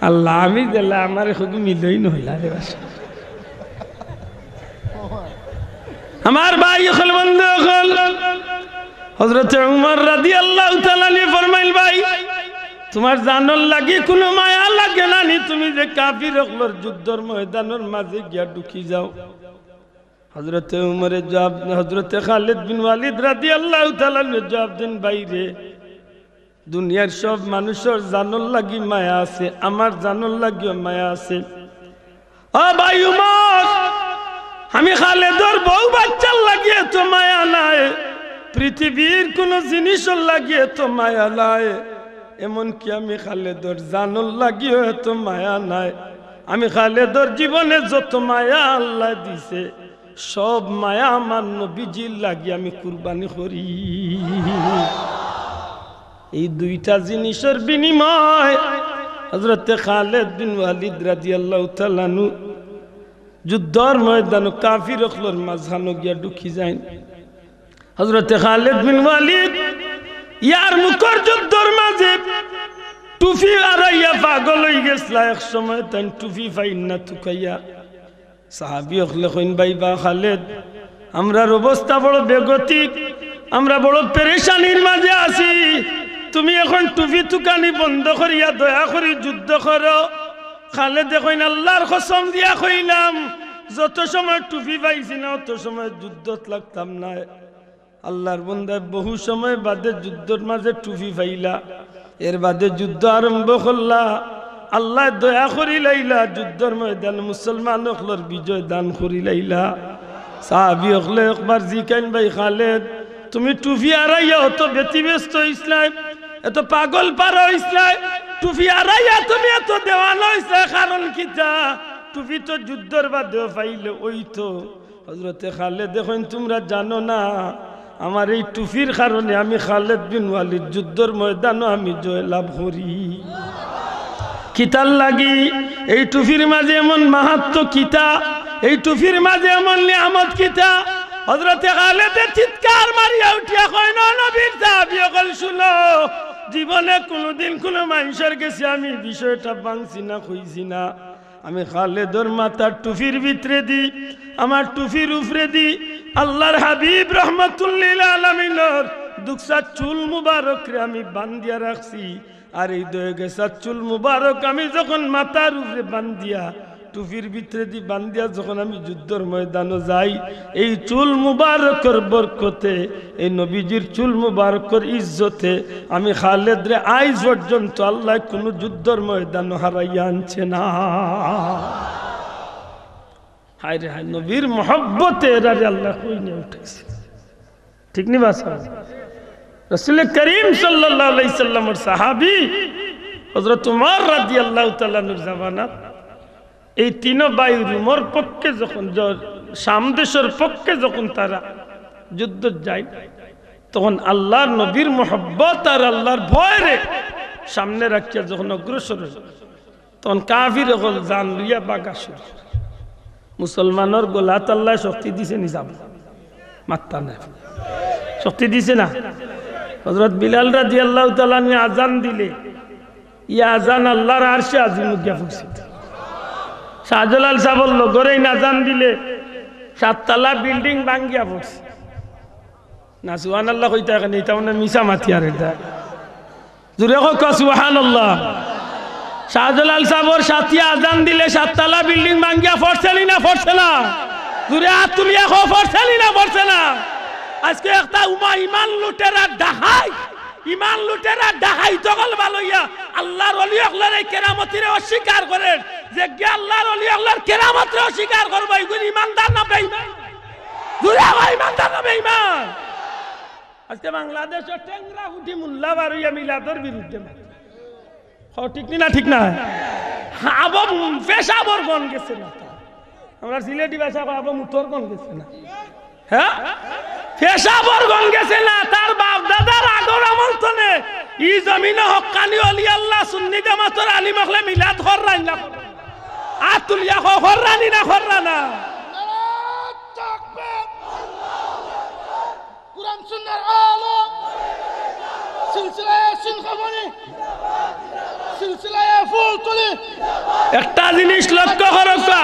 আল্লাহ, আমি দিলা আমার হুকুম মিলই নইলা রে বাসা। আমার ভাই অকল, বন্ধু অকল, হযরতে উমর রাদিয়াল্লাহু তাআলা আনহু ফরমাইল, "ভাই, তুমার জানর লাগি কুনু মায়া লাগে না নি? তুমি যে কাফির অকলর যুদ্ধর ময়দানর মাঝে গিয়া ঢুকি যাও।" হযরতে উমরে জবাব, হযরতে খালেদ বিন ওয়ালিদ রাদিয়াল্লাহু তাআলা আনহু জবাব দেইন, "ভাইরে, দুনিয়ার সব মানুষর জানর লাগি মায়া আছে, আমার জানর লাগিও মায়া আছে। ও ভাই উমর, আমি খালেদর বউ বাচ্চার লাগি এত মায়া নাই, পৃথিবীর কুনু জিনিসর লাগি এত মায়া নাই, এমনকি আমি খালেদর জানর লাগিও এত মায়া নাই। আমি খালেদর জীবনে যত মায়া আল্লায় দিছে, সব মায়া আমার নবীজির লাগি আমি কুরবানি করি।" এই দুইটা জিনিসর বিনিময় হযরতে খালেদ বিন ওয়ালিদ রাদিয়াল্লাহু তাআলা আনহু যুদ্ধর ময়দানো কাফির অকলর মাঝখানো গিয়া ঢুকি যাইন। হযরতে খালেদ বিন ওয়ালিদ ইয়ারমুকর যুদ্ধর মাঝে টুপি আড়াইয়া পাগল অইগেছলা। এক সময় তাইন টুপি পাইন না তুকাইয়া। সাহাবী অকলে কইন, "ভাই বা খালেদ, আমরার অবস্থা বড় বেগতিক, আমরা বড় পেরেশানির মাঝে আছি, তুমি এখন টুপি তুকানি বন্ধ করিয়া দয়া করি যুদ্ধ করো।" খালেদে কইন, "আল্লাহর কসম দিয়া কইলাম, যত সময় টুপি পাইছি না, অত সময় যুদ্ধত লাগতাম নায়।" আল্লাহর বন্দায় বহু সময় বাদে যুদ্ধর মাঝে টুপি পাইলা, এর বাদে যুদ্ধ আরম্ভ করলা। আল্লায় দয়া করিলাইলা, যুদ্ধর ময়দানে মুসলমান অকলর বিজয় দান করিলাইলা। সাহাবী অকলে একবার জিকাইন, "ভাই খালেদ, তুমি টুপি আড়াইয়া অত ব্যতিব্যস্ত অইছলায়, এত পাগল পারা অইছলায়, টুপি আড়াইয়া তুমি এত দেওয়ানা অইছলায়, কারণ কিতা? টুপি তো যুদ্ধর বাদেও পাইলে অইতো।" হযরতে খালেদে কইন, "তুমরা জানো না, আমার এই টুপির কারণে আমি খালেদ বিন ওয়ালিদ যুদ্ধর ময়দানো আমি জয়লাভ করি।" কিতার লাগি? এই টুপির মাঝে এমন মাহাত্ম্য কিতা, এই টুপির মাঝে এমন নিয়ামত কিতা? হযরতে খালেদে চিৎকার মারিয়া উঠিয়া কইন, "ও নবীর সাহাবী অকল, শুনো, জীবনে কুনুদিন কুনু মানষর গেছে আমি বিষয়টা ভাংছি না, কইছি না।" আমি খালেদর মাথার টুপির ভিতরেদি, আমার টুপির উপরেদি আল্লাহর হাবিব রহমাতুল্লিল আলামিনর দুকসা চুল মুবারকরে আমি বান্ধিয়া রাখছি। আর এই দুইগেছা চুল মুবারক আমি যখন মাথার উপরে বান্ধিয়া, টুপির ভিতরেদি বান্ধিয়া যখন আমি যুদ্ধর ময়দানো যাই, এই চুল মুবারকর বরকতে, এই নবীজির চুল মুবারকর ইজ্জতে আমি খালেদরে আইজ পর্যন্ত আল্লায় কুনু যুদ্ধর ময়দানো হারাইয়া আনছে না। হায় রে হায়, নবীর মহব্বতে এরারে আল্লায় কই নিয়া উঠাইছে। ঠিক নি বা? রাসূলে করিম সাল্লাল্লাহু আলাইহি সাল্লামর সাহাবী হযরত উমর রাদিয়াল্লাহু তাআলা আনহুর জামানাত এই তিনো ভাই রুমর পক্ষে যখন য-, শাম দেশর পক্ষে যখন তারা যুদ্ধত যায়, তখন আল্লাহর নবীর মহব্বত আর আল্লাহর ভয়রে সামনে রাখিয়া যখন অগ্রসর অয়, তখন কাফির অকল জান লইয়া ভাগা শুরু। মুসলমানর গলাত আল্লায় শক্তি দিছে নি? যাবো মাত্তা নাই, শক্তি দিছে না? হযরত বিলাল রাদিয়াল্লাহু তাআলা আনহু আজান দিলে ই আজান আল্লাহর আরশে আজিমো গিয়া পড়ছে। শাহজালাল সাবর লগরেইন আজান দিলে সাততলা বিল্ডিং ভাঙ্গিয়া পড়ছে। না সুবহানাল্লাহ কইতা কেনে, ইতা মানে মিছা মাতিয়ার ইতা। জুরে কউক্কা সুবহানাল্লাহ। শাহজালাল সাবর সাথিয়ে আজান দিলে সাততলা বিল্ডিং ভাঙ্গিয়া পড়ছে নি না পড়ছে না? জুরে আত তুলিয়া কও, পড়ছে নি না পড়ছে না? আইজকে একটা উমা ইমান লুটেরা ডাকাইত, ইমান লুটেরা ডাকাইত অকল বালইয়া আল্লার অলি অকলর এই কেরামতিরে অস্বীকার করের। যেগিয়ে আল্লার অলি অকলর কেরামতরে অস্বীকার করবো, ইগুইন ইমানদার না বেইমান? জুরে কও, ইমানদার না বেইমান? আইজকে বাংলাদেশো টেংরা ফুটি মোল্লা বার অইয়া মিলাদর বিরুদ্ধে মাতে। কও, ঠিক নি না, ঠিক না? আবো পেশাবর গন্ধ গেছে না তার? আমরার সিলেটি ভাষায় কয়, আবো মুতর গন্ধ গেছে না? হ্যাঁ, পেশাবর গন্ধ গেছে না? তার বাপ দাদার আগর আমল থনে ই জমিনো হক্কানি অলি আল্লা সুন্নি জামাতর আলিম অকলে মিলাদ কররা নি না? আত তুলিয়া কও, কররা নি না কররা না? নারায়ে তাকবীর। কোরআন সুন্নাহর আলো, সিলসিলায়ে চিন্তামণি, সিলসিলায়ে ফুলতলি। একটা জিনিস লক্ষ্য করউক্কা,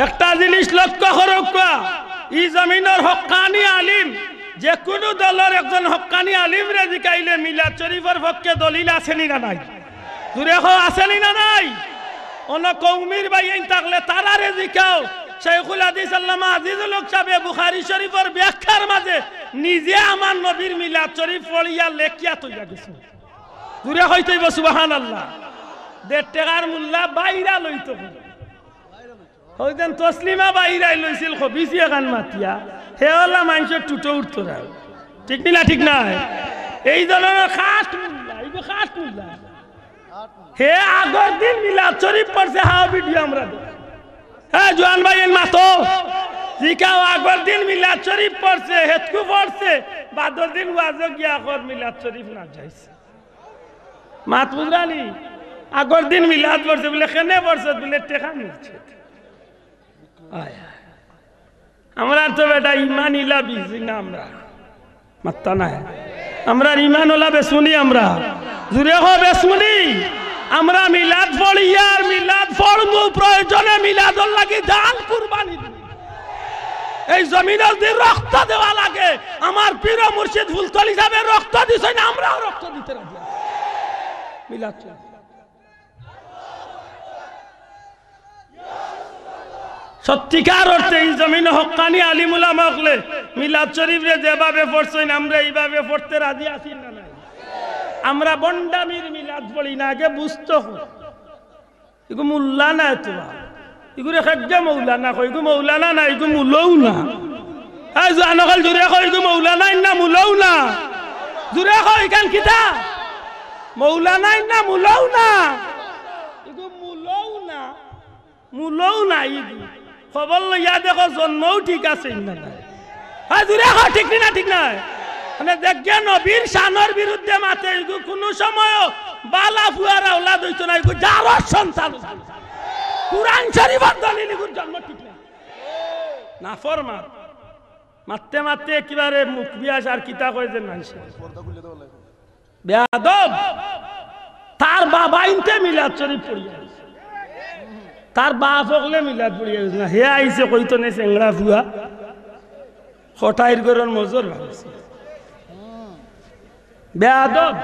একটা জিনিস লক্ষ্য করউক্কা, ই জমিনর হক্কানি আলিম, যেকুনু দলর একজন হক্কানি আলিমরে জিকাইলে মিলাদ শরিফর পক্ষে দলিল আছে নি না নাই? জুরে কও, আছে নি না নাই? অনো কওমির ভাইয়াইন থাকলে তারারে জিকাও। শাইখুল হাদিস আল্লামা আজিজুল হক সাবে বুখারী শরিফর ব্যাখ্যার মাজে নিজে আমার নবীর মিলাদ শরিফ পড়িয়া লেখিয়া থইয়া গেছইন। জুরে কইতে অইবো সুবহানাল্লাহ। দেড় টেকার মোল্লা বাইরা লইতো। অউ যেন তসলিমা বাইরায় লইছিল খবিছি এখান মাতিয়া, হে অলা মানষর টুটো উঠতো না। ঠিক নি না, ঠিক নায়? এই ধরনর খাট মোল্লা, এই যে খাট মোল্লা। হে আগর দিন মিলাদ শরিফ পড়ছে, হাও ভিডিও আমরা দেই। হে জোয়ান ভাইয়াইন মাতো, জিকাও আগর দিন মিলাদ শরিফ পড়ছে, হেতকু পড়ছে, বাদর দিন ওয়াজো গিয়া কর মিলাদ শরিফ না যাইছে। মাত বুঝরা নি? আগর দিন মিলাদ পড়ছে, বুলে কেনে পড়ছে, বুলে টেকা মিলছে। আয়, আয়। আমরার তো বেটা ইমান ইলা বেচি না আমরা। মাত্তা নাই। আমরার ইমান অলা বেচমু নি আমরা। জুরে কও বেচমু নি। আমরা মিলাদ পড়িয়ার মিলাদ পড়মু, প্রয়োজনে মিলাদর লাগি জান কুরবানি দিমু। এই জমিনো যুদি রক্ত দেওয়া লাগে, আমার পীর ও মুর্শিদ ফুলতলি সাবে রক্ত দিছইন, আমরাও রক্ত দিতে রাজি আছি। মিলাদ পড়মু। সত্যিকার অর্থে ই জমিনো হক্কানি আলিম উলামা অকলে মিলাদ শরিফরে যেভাবে পড়ছইন, আমরা ইভাবে পড়তে রাজি আছি না নাই? আমরা ভন্ডামির মিলাদ পড়ি না, আগে বুঝতো অয়। ইগু মোল্লা নায় তো বা। ইগুরে কেগিয়ে মৌলানা কয়, ইগু মৌলানা না, ইগু মুলাও না। এই জোয়ান অকল জুরে কও, ইগু মৌলানা ইন না মুলাও না। জুরে কও, ইখান কিতা? মৌলানা ইন না মুলাও না। ইগু মুলাও না, মুলাও না ইগু। খবর লইয়া দেখো, জন্মও ঠিক আছে ইন না নাই? হ্যাঁ, জুরে কও, ঠিক নি না, ঠিক নায়? মানে, যেগিয়ে নবীর শানর বিরুদ্ধে মাতে, ইগু কুনু সময়ও বালা ফুয়ার আওলাদ অইতো না, ইগু জারর সন্তান। কুরআন শরিফর দলিল, ইগুর জন্ম ঠিক নায়। নাফরমান। মাততে মাততে একেবারে মুখ বিয়াস আর কিতা কয় যে মানষে। বেয়াদব। তার বাবাইন্তে মিলাদ শরিফ পড়িয়া আইছে। তার বাপ অকলে মিলাদ পড়িয়া আইছে না। হে আইছে কইতো নে চেংড়া ফুয়া। কটাইর ঘরর মজর ভাঙছে। বেয়াদব।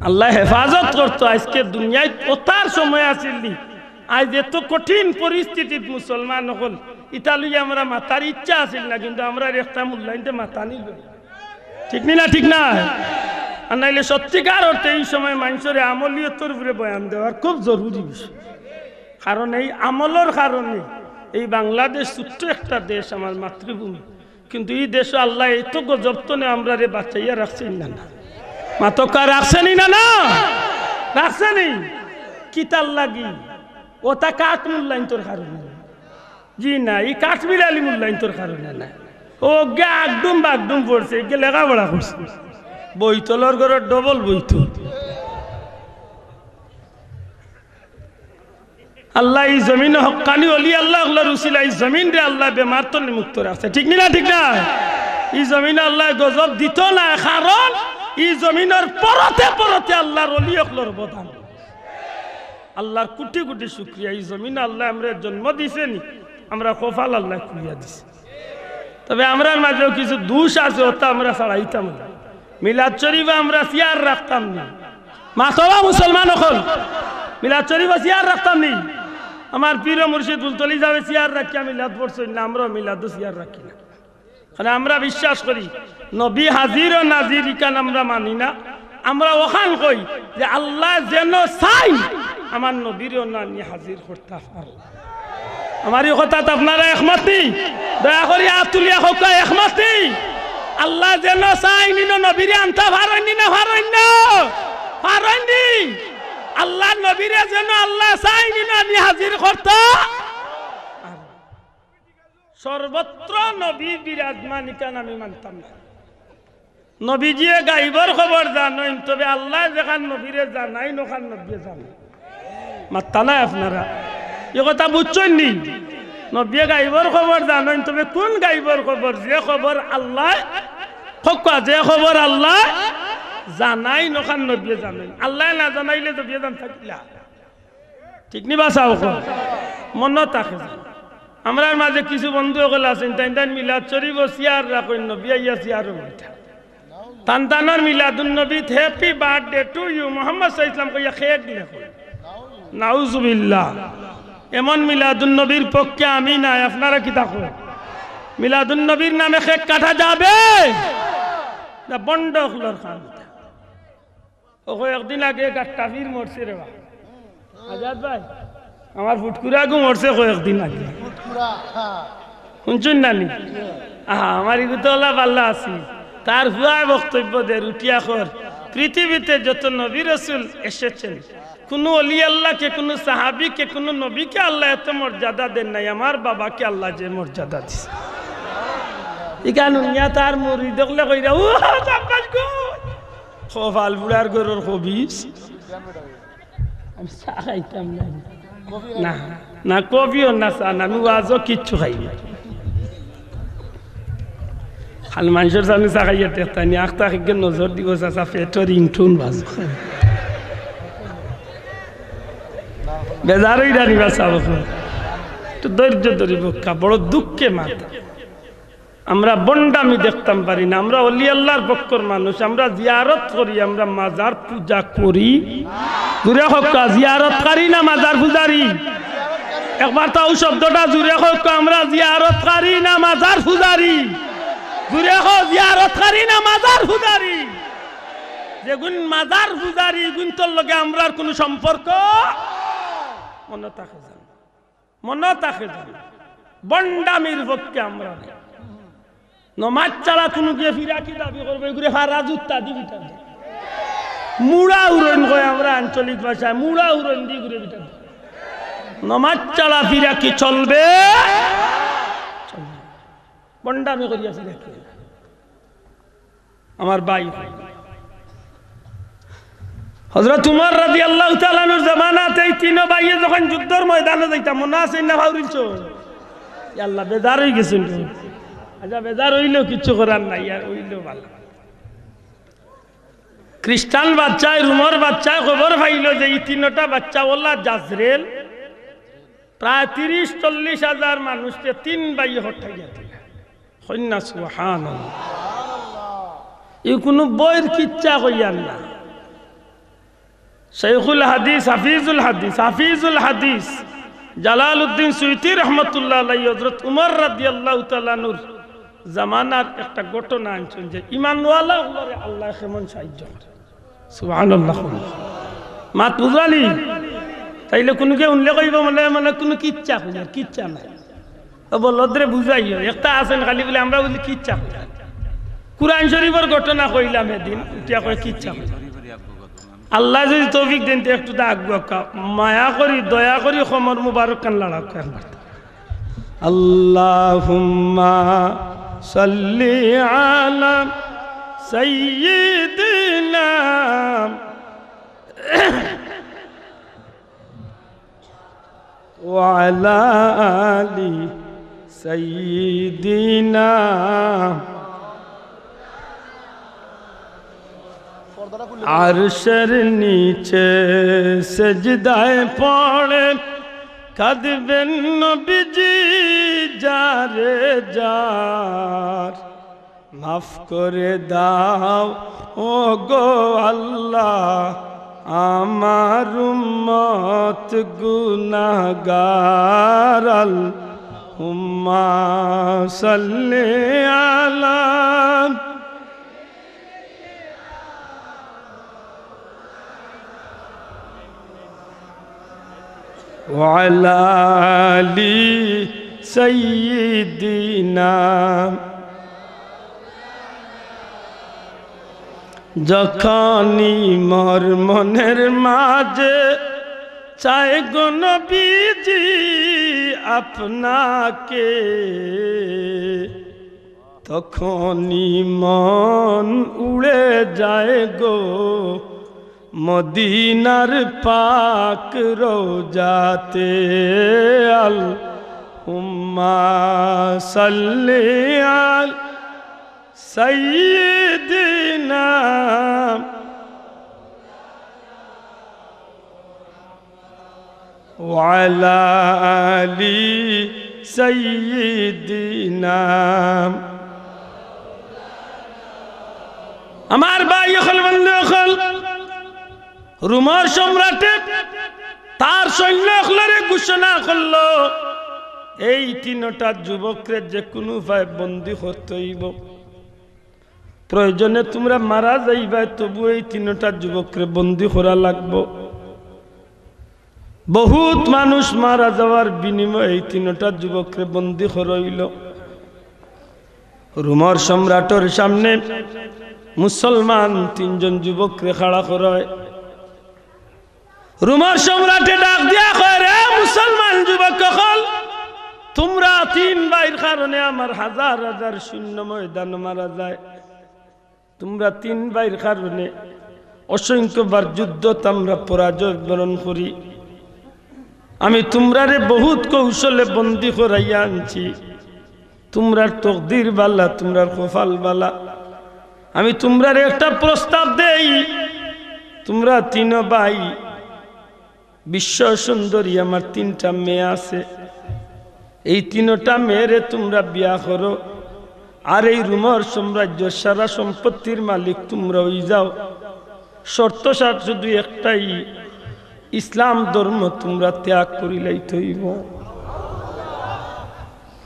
আল্লায় হেফাজত করতো। আইজকে দুনিয়াত অতার সময় আছিল নি। আইজ এত কঠিন পরিস্থিতিত মুসলমান অকল, ইতা লইয়া আমরা মাতার ইচ্ছা আছিল না, কিন্তু আমরার একটা মূল্যায়নতে মাতা নিল। ঠিক নি না? ঠিক না? আর নাইলে সত্যিকার অর্থে ই সময় মানষরে আমলিয়তর উপরে বয়ান দেওয়ার খুব জরুরি বিষয়। কারণ এই আমলর কারণে এই বাংলাদেশ ছোট্ট একটা দেশ, আমার মাতৃভূমি, কিন্তু ই দেশো আল্লায় এত গজব তনে আমরারে বাচাইয়া রাখছে নি না, না? মাতউক্কা, রাখছে নি না, না? রাখছে নি? কিতার লাগি? অতা কাঠ মূল্যায়নতর কারণে। জি না, ই কাঠবিড়ালি মূল্যায়নতর কারণে না। অউ গিয়া আগডুম বাগডুম পড়ছে, গিয়া লেখাপড়া করছে। বইতলর ঘরর ডবল বইতল। আল্লায় ই জমিনো হক্কানি অলি আল্লা অকলর উছিলায় ই জমিনরে আল্লায় বেমার তনে মুক্ত রাখছে। ঠিক নি না? ঠিক না? ই জমিনো আল্লায় গজব দিতো না, কারণ ই জমিনর পরতে পরতে আল্লার অলি অকলর অবদান। আল্লার কুটি কুটি শুকরিয়া, ই জমিনো আল্লায় আমরারে জন্ম দিছে নি, আমরার কপাল আল্লায় খুলিয়া দিছে। তবে আমরার মাজেও কিছু দুষ আছে, অতা আমরা ছাড়াইতাম না। মিলাদ শরিফো আমরা চেয়ার রাখতাম না। মাতবা মুসলমান অকল, মিলাদ শরীফো চেয়ার রাখতাম নি? আমার পীর ও মুর্শিদ ফুলতলি সাবে চেয়ার রাখিয়া মিলাদ পড়ছইন না, আমরাও মিলাদো চেয়ার রাখি না। কারণ আমরা বিশ্বাস করি নবী হাজির ও নাজির ইখান আমরা মানি না। আমরা অখান কই যে আল্লায় যেন চাইন আমার নবীরেও না নি হাজির করতা পারো। আমার ই কথাত আপনারা একমত নি? দয়া করি আত তুলিয়া কউক্কা, একমত নি? আল্লায় যেন চাইন ইনো নবীরে আনতা পারইন নি না পারইন না? পারইন নি? আল্লার নবীরে যেন আল্লায় চাইন ইনো আনি হাজির করতা। সর্বত্র নবী বিরাজমান ইখান আমি মানতাম না। নবীজিয়ে গাইবর খবর জানইন, তবে আল্লায় যেখান নবীরে জানাইন, অখান নবীয়ে জানইন। মাততা নায় আপনারা? ই কথা বুঝছইন নি? নবীয়ে গাইবর খবর জানইন, তবে কুন গাইবর খবর? যে খবর আল্লায়, কউক্কা, যে খবর আল্লায় জানাইন, অখান নবীয়ে জানইন। আল্লায় না জানাইলে নবীয়ে জানতা কিলা? ঠিক নি বা চাও কও? মনো থাকে যে। আমরার মাঝে কিছু বন্ধু অকল আছইন, তাইন তাইন মিলাদ শরীফো চেয়ার রাখইন, নবী আইয়া চেয়ারো বইতা। তান তানর মিলাদুন নবীত happy birthday to you Mohammad সাল্লাল্লাহু আলাইহি ওয়াসাল্লাম কইয়া কেক লেখইন। নাউজুবিল্লাহ। এমন মিলাদুন নবীর পক্ষে আমি নাই, আপনারা কিতা কও? মিলাদুন নবীর নামে কেক কাটা যাবে? না, ভন্ড অকলর কাম। অউ কয়েকদিন আগে এক আট্টা পীর মরছে রে বা। আজাদ ভাই, আমার ফুটকুরাগু মরছে কয়েকদিন আগে। ফুটকুরা, হ্যাঁ। হুনছইন না নি? আহা, আমার ইগু তো অলা ভালা আছি। তার পুয়ায় বক্তব্য দের, উঠিয়া কর, পৃথিবীতে যত নবী রসুল এসেছেন, কুনু অলি আল্লাহকে, কুনু সাহাবীকে, কুনু নবীকে আল্লায় এত মর্যাদা দেন নাই, আমার বাবাকে আল্লায় যে মর্যাদা দিছে। ইখান হুনিয়া তার মুরিদ অকলে কইরা, "ও, সাব্বাস গো।" কপাল বুড়ার ঘরর খবিস। আমি চা খাইতাম না। না, না, কফিও না, চা না, আমি ওয়াজও কিচ্ছু খাই না। খালি মানষর সামনে চা খাইয়া দেখতা নি, আখতা আখিকে নজর দিব, চাচা, পেটো ringtone বাজে। বেজার অইরা নি বা চাও। একটু ধৈর্য ধরি বউক্কা, বড় দুঃখে মাতা। আমরা ভন্ডামি দেখতাম পারি না। আমরা অলি আল্লাহর পক্ষর মানুষ, আমরা জিয়ারত করি, আমরা মাজার পূজা করি। জুরে কউক্কা, জিয়ারতকারী না মাজার পূজারী? একবার তাও শব্দটা জুরে কউক্কা, আমরা জিয়ারতকারী না মাজার পূজারী? জুরে কও, জিয়ারতকারী না মাজার পূজারী? যেগুন মাজার পূজারী, ইগুনতর লগে আমরার কুনু সম্পর্ক মনো থাকে যেন। মনো থাকে যেন, ভন্ডামির পক্ষে আমরা নাই। নমাজ ছাড়া কুনুগিয়ে ফিরাকি দাবি করবো, ইগুরে ফারা জুত্তা দি পিটাইন। মুড়া উড়ন কয় আমরা আঞ্চলিক ভাষায়, মুড়া উড়ন দি ইগুরে পিটাইন। নমাজ ছাড়া ফিরাকি চলবে? চলবে। ভন্ডামি করিয়া ফিরাকি। আমার ভাই, হযরত উমর রাদিয়াল্লাহু তাআলা আনহুর জামানাত এই তিনো ভাইয়ে যখন যুদ্ধর ময়দানো যাইতা, মনো আছে না, ফাউরিলছো? ইয়া আল্লাহ, বেজার অইগেছইন তো। আচ্ছা, বেজার অইলেও কিচ্ছু করার নাই, আর অইলেও ভালা। খ্রিস্টান বাদশায়, রোমর বাদশায় খবর পাইলো যে ই তিনোটা বাচ্চা অলা জাজরেল প্রায় তিরিশ চল্লিশ হাজার মানুষরে তিন ভাইয়ে হঠাইয়া দিলা। কইন না সুবহানাল্লাহ। ই কুনু বইর কিচ্ছা কইয়ার না। শাইখুল হাদিস, হাফিজুল হাদিস, হাফিজুল হাদিস জালালউদ্দিন সুয়ুতী রহমতুল্লাহ আলাইহি হযরত উমর রাদিয়াল্লাহু তাআলা আনহুর জামানার একটা ঘটনা আনছইন যে ইমানওয়ালা অকলরে আল্লায় কেমন সাহায্য করে। সুবহানাল্লাহ। মাত বুঝরা নি? তাইলে কুনুগিয়ে হুনলে কইবো, মনে মনে কুনু কিচ্ছা কইয়ার, কিচ্ছা নাই। ও বলদরে বুঝাইও, একটা আছইন খালি বুলে আমরা বুলে কিচ্ছা কইয়ার। কুরআন শরীফর ঘটনা কইলাম এদিন, উঠিয়া কয় কিচ্ছা কইয়ার। আল্লায় যুদি তৌফিক দেইন তে একটু দা আগুয়াউক্কা, মায়া করি, দয়া করি কমর মুবারক খান লাড়াউক্কা একবার। اللهم صل على سيدنا وعلى آل سيدنا। আরশের নিচে সেজদায় পড়ে কাঁদবেন নবীজি যারে যার। মাফ করে দাও ও গো আল্লাহ, আমার উম্মত গুনাহগার, আল্লাহুম্মা সাল্লি আলা ওয়া আলা আলি সাইয়্যিদিনা। যখনই মোর মনের মাঝে চায় গো নবীজি আপনাকে, তখনই মন উড়ে যায় গো মদিনার পাক রওজাতে। আল্লাহুম্মা সাল্লি আলা সাইয়্যিদিনা ওয়া আলা আলি সাইয়্যিদিনা। আমার ভাই অকল, বন্ধু অকল, রোমর সম্রাটে তার সৈন্য অকলরে ঘোষণা করলো, এই তিনটা যুবকরে যে কোনো উপায়ে বন্দী করতে অইবো। প্রয়োজনে তুমরা মারা যাইবায়, তবু এই তিনটা যুবকরে বন্দী করা লাগবো। বহুত মানুষ মারা যাওয়ার বিনিময়ে এই তিনটা যুবকরে বন্দী করা অইলো। রোমর সম্রাটর সামনে মুসলমান তিনজন যুবকরে খাড়া করা অয়। রোমর সম্রাটে ডাক দিয়া কয়, "রে মুসলমান যুবক অকল, তুমরা তিন ভাইর কারণে আমার হাজার হাজার সৈন্য ময়দানো মারা যায়। তুমরা তিন ভাইর কারণে অসংখ্যবার যুদ্ধত আমরা পরাজয় বরণ করি। আমি তুমরারে বহুত কৌশলে বন্দী করাইয়া আনছি। তুমরার তকদির বালা, তুমরার কপাল বালা। আমি তুমরারে একটা প্রস্তাব দেই, তুমরা তিন ভাই, বিশ্ব সুন্দরী আমার তিনটা মেয়ে আছে, এই তিনটা মেয়েরে তুমরা বিয়া করো, আর এই রোমর সাম্রাজ্যর সারা সম্পত্তির মালিক তুমরা অই যাও। শর্ত সার শুধু একটাই, ইসলাম ধর্ম তুমরা ত্যাগ করিলাইতে অইবো।"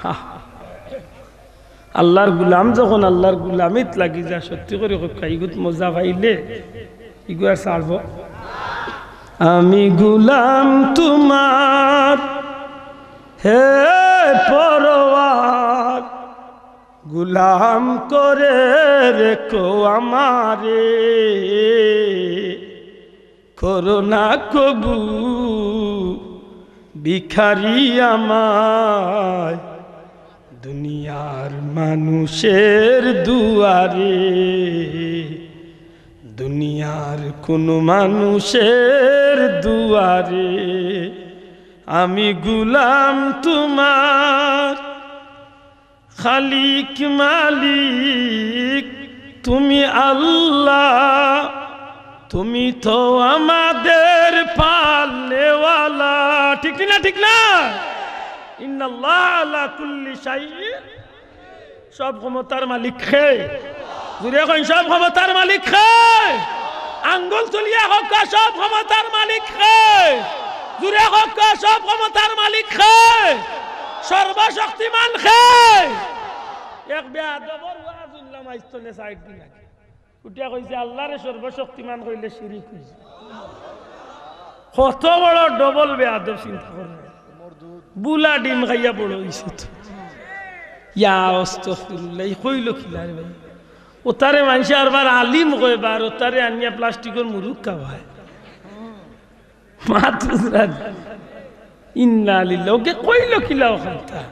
হা। আল্লার গুলাম যখন আল্লার গুলামিত লাগি যায়, সত্যি করি কউক্কা, ইগুত মজা পাইলে ইগু আর ছাড়বো? আমি গুলাম তুমার, হে পরওয়ার, গুলাম করে রেখো আমারে, করো না কবু ভিখারি আমায় দুনিয়ার মানুষের দুয়ারে, দুনিয়ার কোনো মানুষের দুয়ারে। আমি গুলাম তুমার, খালিক মালিক তুমি আল্লাহ, তুমি তো আমাদের পালনেওয়ালা। ঠিক কি না? ঠিক না? ইন্নাল্লাহ আলা কুল্লি শাইইন, সব ক্ষমতার মালিক কে? জুরে কইন, সব ক্ষমতার মালিক কে? আঙ্গুল তুলিয়া কউক্কা, সব ক্ষমতার মালিক কে? জুরে কউক্কা, সব ক্ষমতার মালিক কে? সর্বশক্তিমান কে? এক বেয়াদবর ওয়াজ হুনলাম আইজ তনে চাইর দিন আগে। উঠিয়া কইছে, "আল্লারে সর্বশক্তিমান কইলে শিরিক অইছে।" কত বড় ডবল বেয়াদব, চিন্তা করো। বুলা ডিম খাইয়া বড় অইছে তো। ইয়া আস্তাগফিরুল্লাহ, ই কইলো কিলা রে ভাই? অতারে মানষে আরবার আলিম কয়, বার অতারে আনিয়া প্লাস্টিকর মুরুখ খাওয়ায়। মাত বুঝরা নি? ইন্না লিল্লাহ। অগে কইলো কিলা অউ কথা?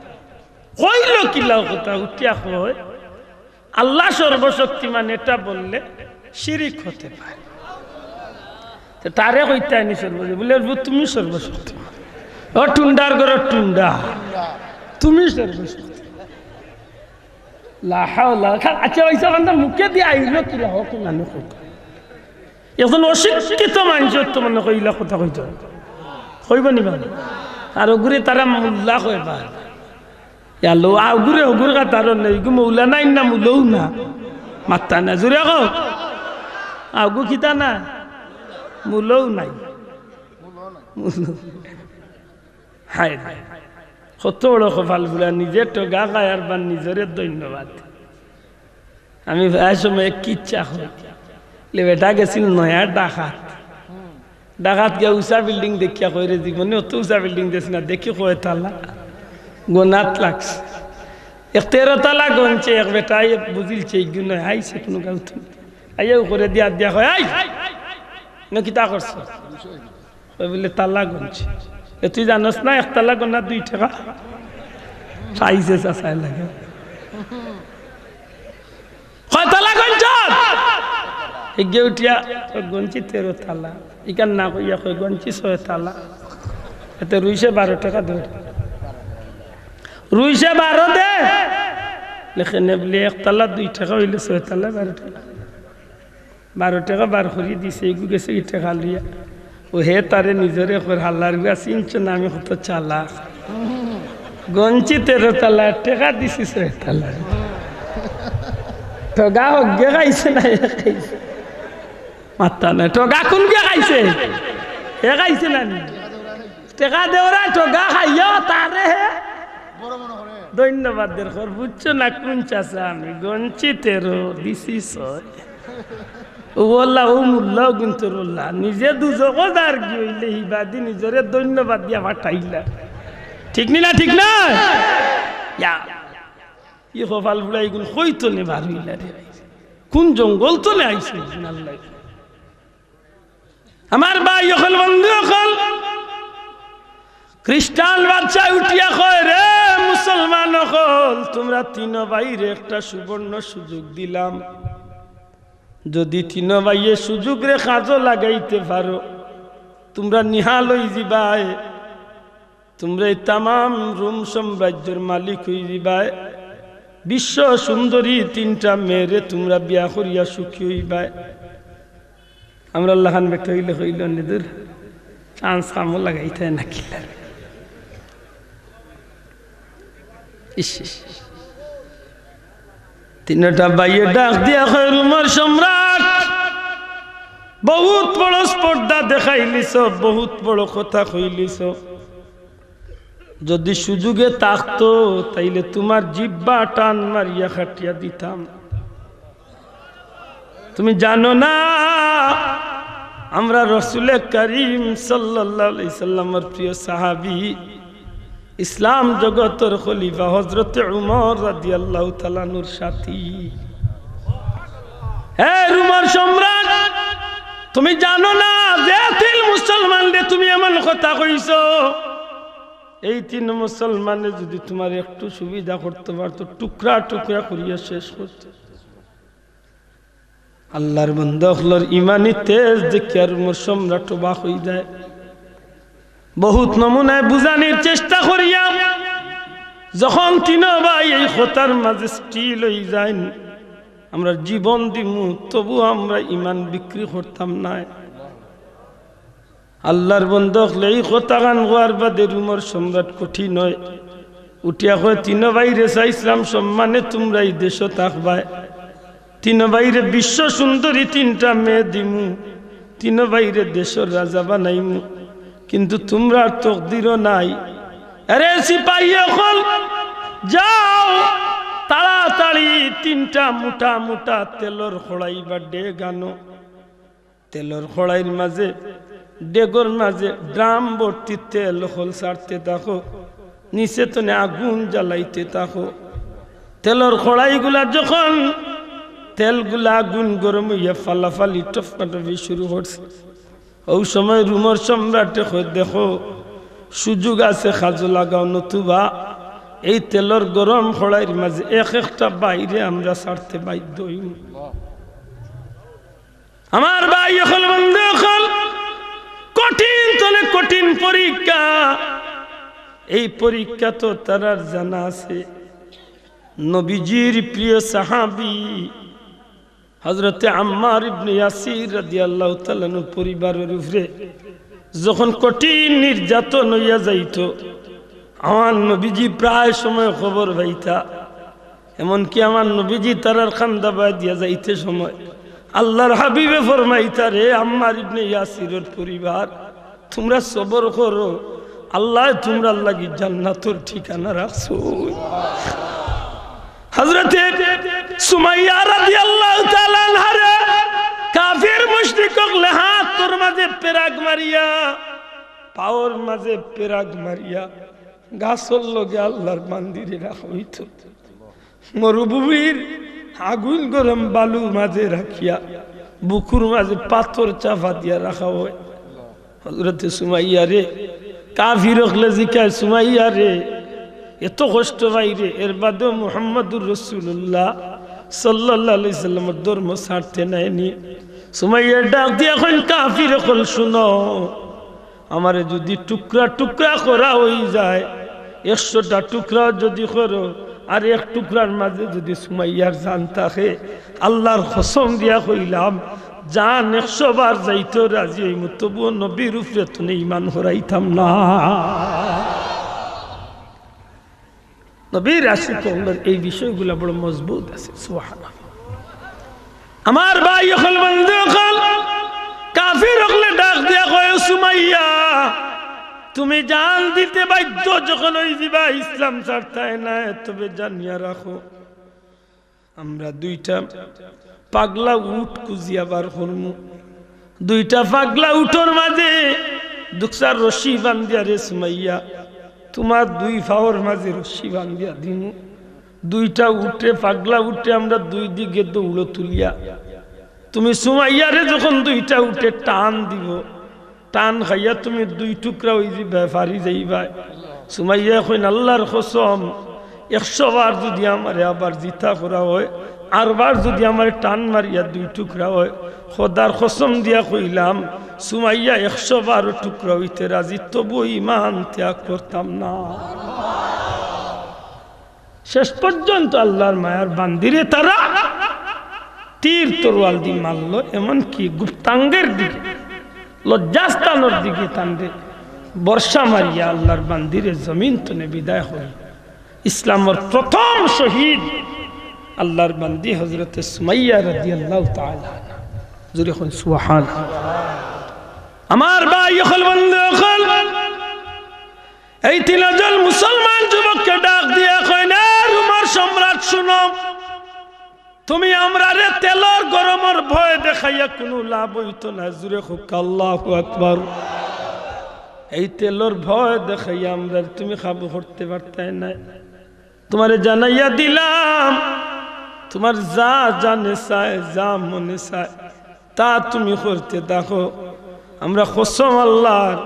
কইলো কিলা অউ কথা? উঠিয়া কয়, "আল্লাহ সর্বশক্তিমান, এটা বললে শিরিক হতে পারে।" তো তারে কইতা নি সর্ব-, বুলে, "ও তুমি সর্বশক্তিমান। ও টুন্ডার ঘরর টুন্ডা, তুমি সর্বশক্তিমান।" লা হাওলা। আচ্ছা, অউ সব বান্দা মুখে দিয়া আইলো কিলা, হক মানে হক। একজন অশিক্ষিত মানষে তো মনে কয় ইলা কথা কইতো। কইবো নি বাবা? আর অগুরে তারা মোল্লা কয় বা। ইয়াল্লো, অগুরে, অগুর কাতারো নাই, ইগু মৌলানা ইন না মুলৌ না। মাত্তা না, জুরে কও। অগু কিতা না? মূলও নাই। মূল। হায় রে, কত বড় কপাল পুড়া, নিজে ঠগা খায় আর বার নিজরে ধন্যবাদ। আমি প্রায় সময় এক কিচ্ছা কই, লে বেটা গেছিল নয়া ঢাকাত। ঢাকাত গিয়া উচা বিল্ডিং দেখিয়া কয়, "রে জীবনে অত উচা বিল্ডিং দেখছি না, দেখি কয় তালা।" গনাত লাগছে, এক তেরো তালা গনছে, এক বেটায় বুঝিলছে, "ইগু নয়, আইছে কুনু গাঁও থাকি।" আইয়া উপরে দিয়া দিয়া কয়, "এই, ইনো কিতা করছো?" কয় বুলে, "তালা গনছি।" "এ, তুই জানোস না এক তালা গনা দুই টেকা?" পাইছে চাচায় লাগে। "কয় তালা গনছ?" হিগে উঠিয়া কয়, "গনছি তেরো তালা।" ইখান না কইয়া কয়, "গনছি ছয় তালা।" এতে রইছে বারো টেকা ধরে। রইছে বারো দে। লেখে নে বুলে, "এক তালা দুই টেকা অইলে ছয় তালা বারো টেকা।" বারো টেকা বার করি দিছে, এগু গেছে ই টেকা লইয়া। ও হে তারে নিজরে কর, "হালার গুয়া চিনছ না, আমি কত চালাক।" গনছি তেরো তালা, টেকা দিছি ছয় তালা। ঠগা হগ্গে খাইছে না, এ খাইছে? মাত্তা নাই, ঠগা কুনগিয়ে খাইছে? এ খাইছে না নি? টেকা দেওরা ঠগা খাইয়া তারে হে ধন্যবাদ দের কর, বুঝছো না কুন চাচা আমি? গনছি তেরো, দিছি ছয়। ও আল্লাহ, ও মুল্লা, ও গুনতর আল্লাহ, নিজে দুজখো যারগি অইলে হিবাদি নিজরে ধন্যবাদ দিয়া পাঠাইলা। ঠিক নি না? ঠিক না? ইয়া, ই কপাল পুড়া ইগুন কই তনে বার অইলা রে? কুন জঙ্গল তনে আইছে ইগুন আল্লাহ? আমার ভাই অকল, বন্ধু অকল, খ্রিস্টান বাদশায় উঠিয়া কয়, "রে মুসলমান অকল, তুমরা তিন ভাইরে একটা সুবর্ণ সুযোগ দিলাম, যদি তিন ভাইয়ে সুযোগরে কাজো লাগাইতে পারো, তুমরা নিহাল অইযিবায়।" তুমরা ই তামাম রোম সাম্রাজ্যর মালিক অইযিবায়, বিশ্ব সুন্দরী তিনটা মেয়েরে তুমরা বিয়া করিয়া সুখী অইবায়। আমরার লাখান বেটা অইলে কইল, "নি দূর, চান্স কামো লাগাইতায় না কিলা।" ইস, ইস। তিনটা ভাইয়ে ডাক দিয়া কয়, "রোমর সম্রাট, বহুত বড় স্পর্ধা দেখাইলিছ, বহুত বড় কথা কইলিছ। যদি সুযোগে থাকতো, তাইলে তুমার জিব্বা টান মারিয়া কাটিয়া দিতাম। তুমি জানো না, আমরা রসুলে করিম সাল্লাল্লাহু আলাইহি সাল্লামর প্রিয় সাহাবী, ইসলাম জগতর খলিফা হযরতে উমর রাদিয়াল্লাহু তাআলা আনহুর সাথী।" হে রোমর সম্রাট, তুমি জানো না যে তিন মুসলমানরে তুমি এমন কথা কইছো, এই তিন মুসলমানে যদি তুমার একটু সুবিধা করতে পারতো, টুকরা টুকরা করিয়া শেষ করতো। আল্লাহর বন্দা অকলর ইমানি তেজ দেখিয়া রোমর সম্রাট অবাক অইযায়। বহুত নমুনায় বুঝানির চেষ্টা করিয়া, যখন তিন ভাই এই কথার মাঝে স্থির অইযাইন, "আমরা জীবন দিমু, তবু আমরা ইমান বিক্রি করতাম নায়।" আল্লাহর বন্দা অকলে ই কথাখান কওয়ার বাদে রোমর সম্রাট কঠিন অয়, উঠিয়া কয়, "তিন ভাইরে চাইছলাম সম্মানে তুমরা ই দেশো থাকবায়, তিন ভাইরে বিশ্ব সুন্দরী তিনটা মেয়ে দিমু, তিন ভাইরে দেশর রাজা বানাইমু, কিন্তু তুমরার তকদিরো নাই। আরে সিপাহী অকল, যাও তাড়াতাড়ি তিনটা মোটা মোটা তেলর কড়াই বা ডেগ আনো।" তেলর কড়াইর মাঝে, ডেগর মাঝে ড্রাম ভর্তি তেল অকল ছাড়তে থাকো, নিচে তনে আগুন জ্বালাইতে থাকো। তেলর কড়াইগুলা যখন তেলগুলা আগুন গরম অইয়া ফালাফালি টফাটফি শুরু করছে, অউ সময় রোমর সম্রাটে কয়, "দেখো, সুযোগ আছে, কাজো লাগাও, নতুবা এই তেলর গরম কড়াইর মাঝে এক একটা ভাইরে আমরা ছাড়তে বাধ্য অইমু।" আমার ভাই অকল, বন্ধু অকল, কঠিন তনে কঠিন পরীক্ষা। এই পরীক্ষা তো তারার জানা আছে। নবীজির প্রিয় সাহাবী হযরতে আম্মার ইবনে ইয়াসির রাদিয়াল্লাহু তাআলা আনহু পরিবারর উপরে যখন কঠিন নির্যাতন অইয়া যাইতো, আমার নবীজি প্রায় সময় খবর পাইতা। এমনকি আমার নবীজি তারার কান্দা বায় দিয়া যাইতে সময় আল্লাহর হাবিবে ফরমাইতা, "রে আম্মার ইবনে ইয়াসিরর পরিবার, তুমরা সবর করো, আল্লায় তুমরার লাগি জান্নাতর ঠিকানা রাখছইন।" হযরতে সুমাইয়া রাদিয়াল্লাহু তাআলা আনহারে কাফির মুশরিক অকলে হাতর মাঝে পেরাক মারিয়া, পাওর মাঝে পেরাক মারিয়া, গাছর লগে আল্লাহর বান্দিরে রাখা অইতো। মরুভূমির আগুন গরম বালু মাঝে রাখিয়া, বুকুর মাঝে পাথর চাপা দিয়া রাখা অয়। হযরতে সুমাইয়ারে কাফির অকলে জিকায়, "সুমাইয়ারে, এত কষ্ট পাইরে, এর বাদেও মুহাম্মাদুর রাসূলুল্লাহ সাল্লাল্লাহু আলাইহি সাল্লামর ধর্ম ছাড়তে নায়নি।" সুমাইয়ায় ডাক দিয়া কইন, "কাফির অকল, শুনো, আমারে যুদি টুকরা টুকরা করা অইযায়, একশোটা টুকরাও যুদি করো, আর এক টুকরার মাঝে যুদি সুমাইয়ার জান থাকে, আল্লাহর কসম দিয়া কইলাম, জান একশো বার যাইতেও রাজি অইমু, তবুও নবীর উপরে তনে ঈমান হারাইতাম না।" নবীর আশিক অকলর এই বিষয়গুলা বড় মজবুত আছে। সুবহানাল্লাহ। আমার ভাই অকল, বন্ধু অকল, কাফির অকলে ডাক দিয়া কয়, "সুমাইয়া, তুমি জান দিতে বাধ্য যখন অইযিবায়, ইসলাম ছাড়তায় নায়, তবে জানিয়া রাখো, আমরা দুইটা পাগলা উট খুজিয়া বার করমু। দুইটা পাগলা উটর মাঝে দুকসার রশি বান্ধিয়া, রে সুমাইয়া, তুমার দুই পাওর মাঝে রশি বান্ধিয়া দিমু। দুইটা উটে, পাগলা উটে আমরা দুই দিকে দৌড় তুলিয়া, তুমি সুমাইয়ারে যখন দুইটা উটে টান দিবো, টান খাইয়া তুমি দুই টুকরা অইযিবায়, ফারি যাইবায়।" সুমাইয়ায় কইন, "আল্লাহর কসম, একশো বার যুদি আমারে আবার জিতা করা অয়, আরবার যুদি আমারে টান মারিয়া দুই টুকরা অয়, খোদার কসম দিয়া কইলাম, সুমাইয়া একশো বারও টুকরা অইতে রাজি, তবুও ঈমান ত্যাগ করতাম না।" শেষ পর্যন্ত আল্লাহর মায়ার বান্দিরে তারা তীর তরোয়াল দি মারলো, এমনকি গুপ্তাঙ্গের দিকে, লজ্জাস্থানর দিকে তানরে বর্ষা মারিয়া আল্লাহর বান্দিরে জমিন তনে বিদায় অইল। ইসলামর প্রথম শহীদ আল্লাহর বান্দি হযরতে সুমাইয়া রাদিয়াল্লাহু তাআলা আনহা। জোরে কইন সুবহান। আমার ভাই অকল, বন্ধু অকল, এই তিনজন মুসলমান যুবককে ডাক দিয়া কইন, "এ রোমর সম্রাট, শুনো, তুমি আমরারে তেলর গরমর ভয় দেখাইয়া কুনু লাভ অইতো না।" জোরে কউক্কা আল্লাহু আকবার। এই তেলর ভয় দেখাইয়া আমরারে তুমি কাবু করতে পারতায় নায়। তুমারে জানাইয়া দিলাম, তুমার যা জানে চায়, যা মনে চায়, তা তুমি করতে থাকো। আমরা কসম আল্লাহর,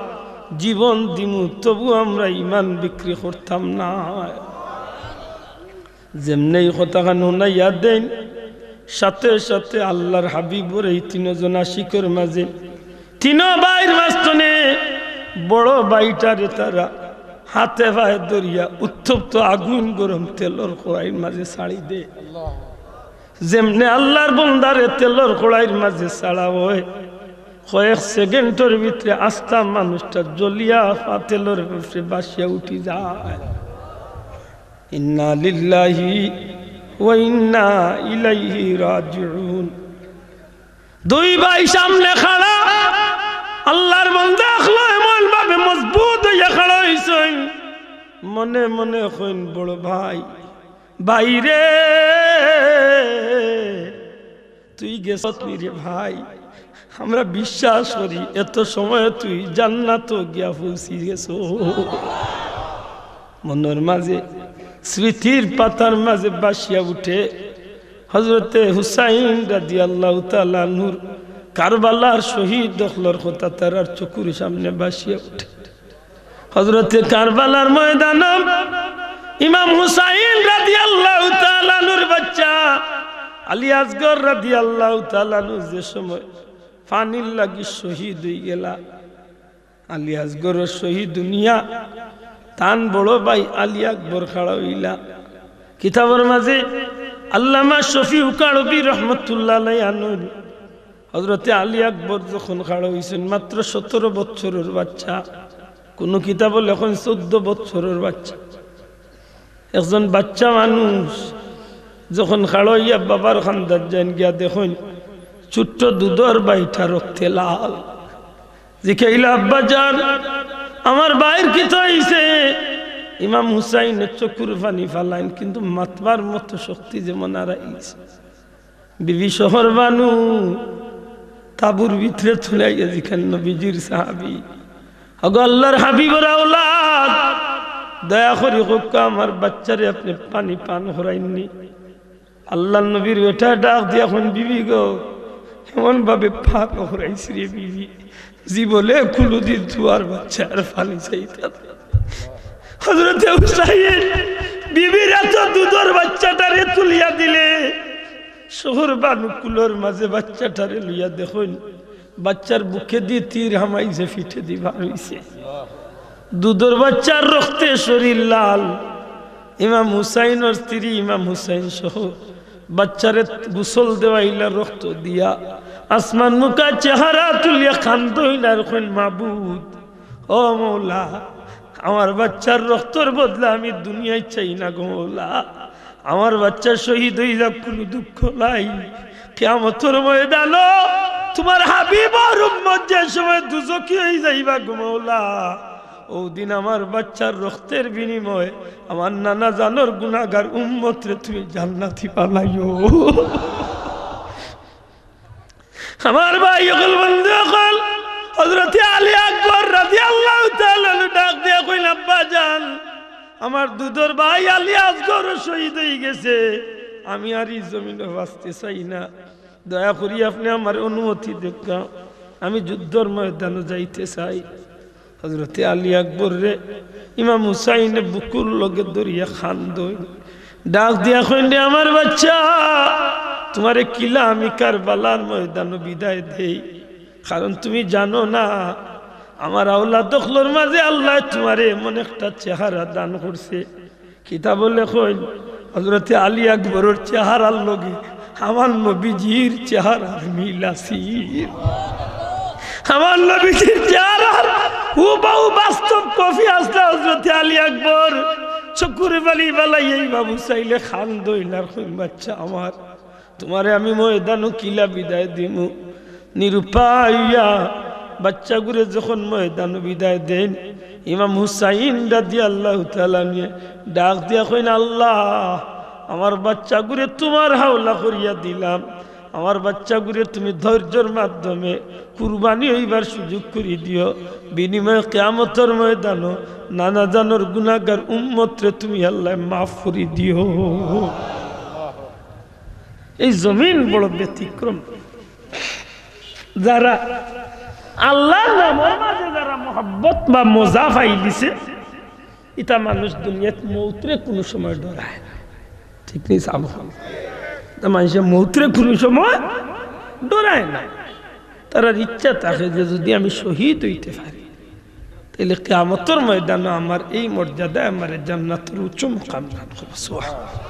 জীবন দিমু, তবু আমরা ঈমান বিক্রি করতাম না। যেমনে ই কথাখান হুনাইয়া দেইন, সাথে সাথে আল্লাহর হাবিবর এই তিনজন আশিকর মাঝে, তিনো ভাইর মাঝখানে বড় ভাইটারে তারা হাতে পায়ে ধরিয়া উত্তপ্ত আগুন গরম তেলর কড়াইর মাঝে ছাড়ি দে। যেমনে আল্লাহর বন্দারে তেলর কড়াইর মাঝে ছাড়া অয়, কয়েক সেকেন্ডর ভিতরে আস্তা মানুষটা জ্বলিয়া পা-, তেলর উপরে ভাসিয়া উঠি যায়। ইন্না লিল্লাহি ওয়া ইন্না ইলাইহি রাজিউন। দুই ভাই সামনে খাড়া, আল্লাহর বন্দা অকল এমন ভাবে মজবুত অইয়া খাড়া অইছইন, মনে মনে কইন, "বড় ভাই, ভাইরে, তুই গেছত নি রে ভাই, আমরা বিশ্বাস করি এত সময় তুই জান্নাতো গিয়া পৌঁছি গেছস।" মনর মাঝে স্মৃতির পাতার মাঝে ভাসিয়া উঠে হযরতে হুসাইন রাদিয়াল্লাহু তাআলা আনহুর কারবালার শহীদ অকলর কথা তারার চকুর সামনে ভাসিয়া উঠে। হযরতে কারবালার ময়দানো ইমাম হুসাইন রাদিয়াল্লাহু তাআলা আনহুর বাচ্চা আলী আসগর রাদিয়াল্লাহু তাআলা আনহু যে সময় পানির লাগি শহীদ অইগেলা, আলী আসগরর শহীদ হুনিয়া তান বড় ভাই আলী আকবর খাড়া অইলা। কিতাবর মাঝে আল্লামা শফিউক আরবি রহমতুল্লাহ আলাইহি আনইন, হযরতে আলী আকবর যখন খাড়া অইছইন, মাত্র সতেরো বছরর বাচ্চা, কুনু কিতাবো লেখইন চৌদ্দ বছরর বাচ্চা। একজন বাচ্চা মানুষ যখন খাড়া অইয়া বাবার কান্দাত যাইন, গিয়া দেখইন ছোট্ট দুধর ভাইটা রক্তে লাল। জিকাইলা, "আব্বা জান, আমার ভাইর কিতা অইছে?" ইমাম হুসাইনে চকুর পানি ফালাইন, কিন্তু মাতবার মতো শক্তি যেমন হারাইছে। বিবি শহর বানু তাবুর ভিতরে তুলাইয়া জিকাইন নবীজির সাহাবী, "ওগো আল্লাহর হাবিবর আওলাদ, দয়া করি কউক্কা, আমার বাচ্চারে আপনে পানি পান করাইননি?" আল্লাহর নবীর বেটায় ডাক দিয়া কইন, "বিবি গো, এমন ভাবে পান করাইছি রে বিবি, জীবনে কুনুদিন তুমার বাচ্চায় আর পানি চাইতা না।" হযরতে হুসাইন বিবির আতো দুধর বাচ্চাটারে তুলিয়া দিলে, শহর বানু কুলর মাঝে বাচ্চাটারে লইয়া দেখইন, বাচ্চার বুকেদি তীর হামাইছে, পিঠেদি বার অইছে। দুধর বাচ্চার রক্তে শরীর লাল। ইমাম হুসাইনর স্ত্রী ইমাম হুসাইন সহ বাচ্চারে গোসল দেওয়াইলা রক্ত দিয়া, আসমান মুখা চেহারা তুলিয়া কান্দইন আর কইন, "মাবুদ, ও মৌলা, আমার বাচ্চার রক্তর বদলা আমি দুনিয়ায় চাই না গো মৌলা, আমার বাচ্চা শহীদ অই যাউক, কুনু দুঃখ নাই। কিয়ামতর ময়দানো তুমার হাবিবর উম্মত যে সময় দুজখি অই যাইবা গো মৌলা, অউ দিন আমার বাচ্চার রক্তর বিনিময়ে আমার নানা জানর গুনাগার উম্মতরে তুমি জান্নাতি বানাইও।" আমার ভাই অকল, বন্ধু অকল, হযরতে আলী আকবর রাদিয়াল্লাহু তাআলা আনহু ডাক দিয়া কইন, "আব্বা জান, আমার দুধর ভাই আলী আসগর শহীদ অই গেছে, আমি আর ই জমিনো বাঁচতে চাই না, দয়া করি আপনে আমারে অনুমতি দেউক্কা, আমি যুদ্ধর ময়দানো যাইতে চাই।" হযরতে আলী আকবররে ইমাম হুসাইনে বুকুর লগে ধরিয়া কান্দইন, ডাক দিয়া কইন, "রে আমার বাচ্চা, তুমারে কিলা আমি কারবালার ময়দানো বিদায় দেই, কারণ তুমি জানো না, আমার আওলাদ অকলর মাঝে আল্লায় তুমারে এমন একটা চেহারা দান করছে।" কিতাবো লেখইন, হযরতে আলী আকবরর চেহারার লগে আমার নবীজির চেহারার মিল আছিল। আমার নবীজির চেহারার হুবাহু বাস্তব কপি আছলা হযরতে আলী আকবর। চকুর পানি ফালাইয়া ইমাম হুসাইনে কান্দইন আর কইন, "বাচ্চা আমার, তুমারে আমি ময়দানো কিলা বিদায় দিমু?" নিরুপায় অইয়া বাচ্চাগুরে যখন ময়দানো বিদায় দেইন, ইমাম হুসাইন রাদিয়াল্লাহু তাআলা আনহু ডাক দিয়া কইন, "আল্লাহ, আমার বাচ্চাগুরে তুমার হাওলা করিয়া দিলাম, আমার বাচ্চাগুরে তুমি ধৈর্যর মাধ্যমে কুরবানি অইবার সুযোগ করি দিও, বিনিময়ে কিয়ামতর ময়দানো নানা জানর গুনাগার উম্মতরে তুমি আল্লাহ মাফ করি দিও।" এই জমিন বড় ব্যতিক্রম। যারা আল্লাহর নামর মাঝে যারা মহব্বত বা মজা পাই দিছে, ইতা মানুষ দুনিয়াত মৌতরে কুনু সময় ডরায় না। ঠিক নি সাব? ইতা মানষে মৌতরে কুনু সময় ডরায় না। তারার ইচ্ছা থাকে যে যুদি আমি শহীদ অইতে পারি, তাইলে কিয়ামতর ময়দানো আমার এই মর্যাদায় আমারে জান্নাতর উচ্চ মুকাম দান করবো। সুবহানাল্লাহ।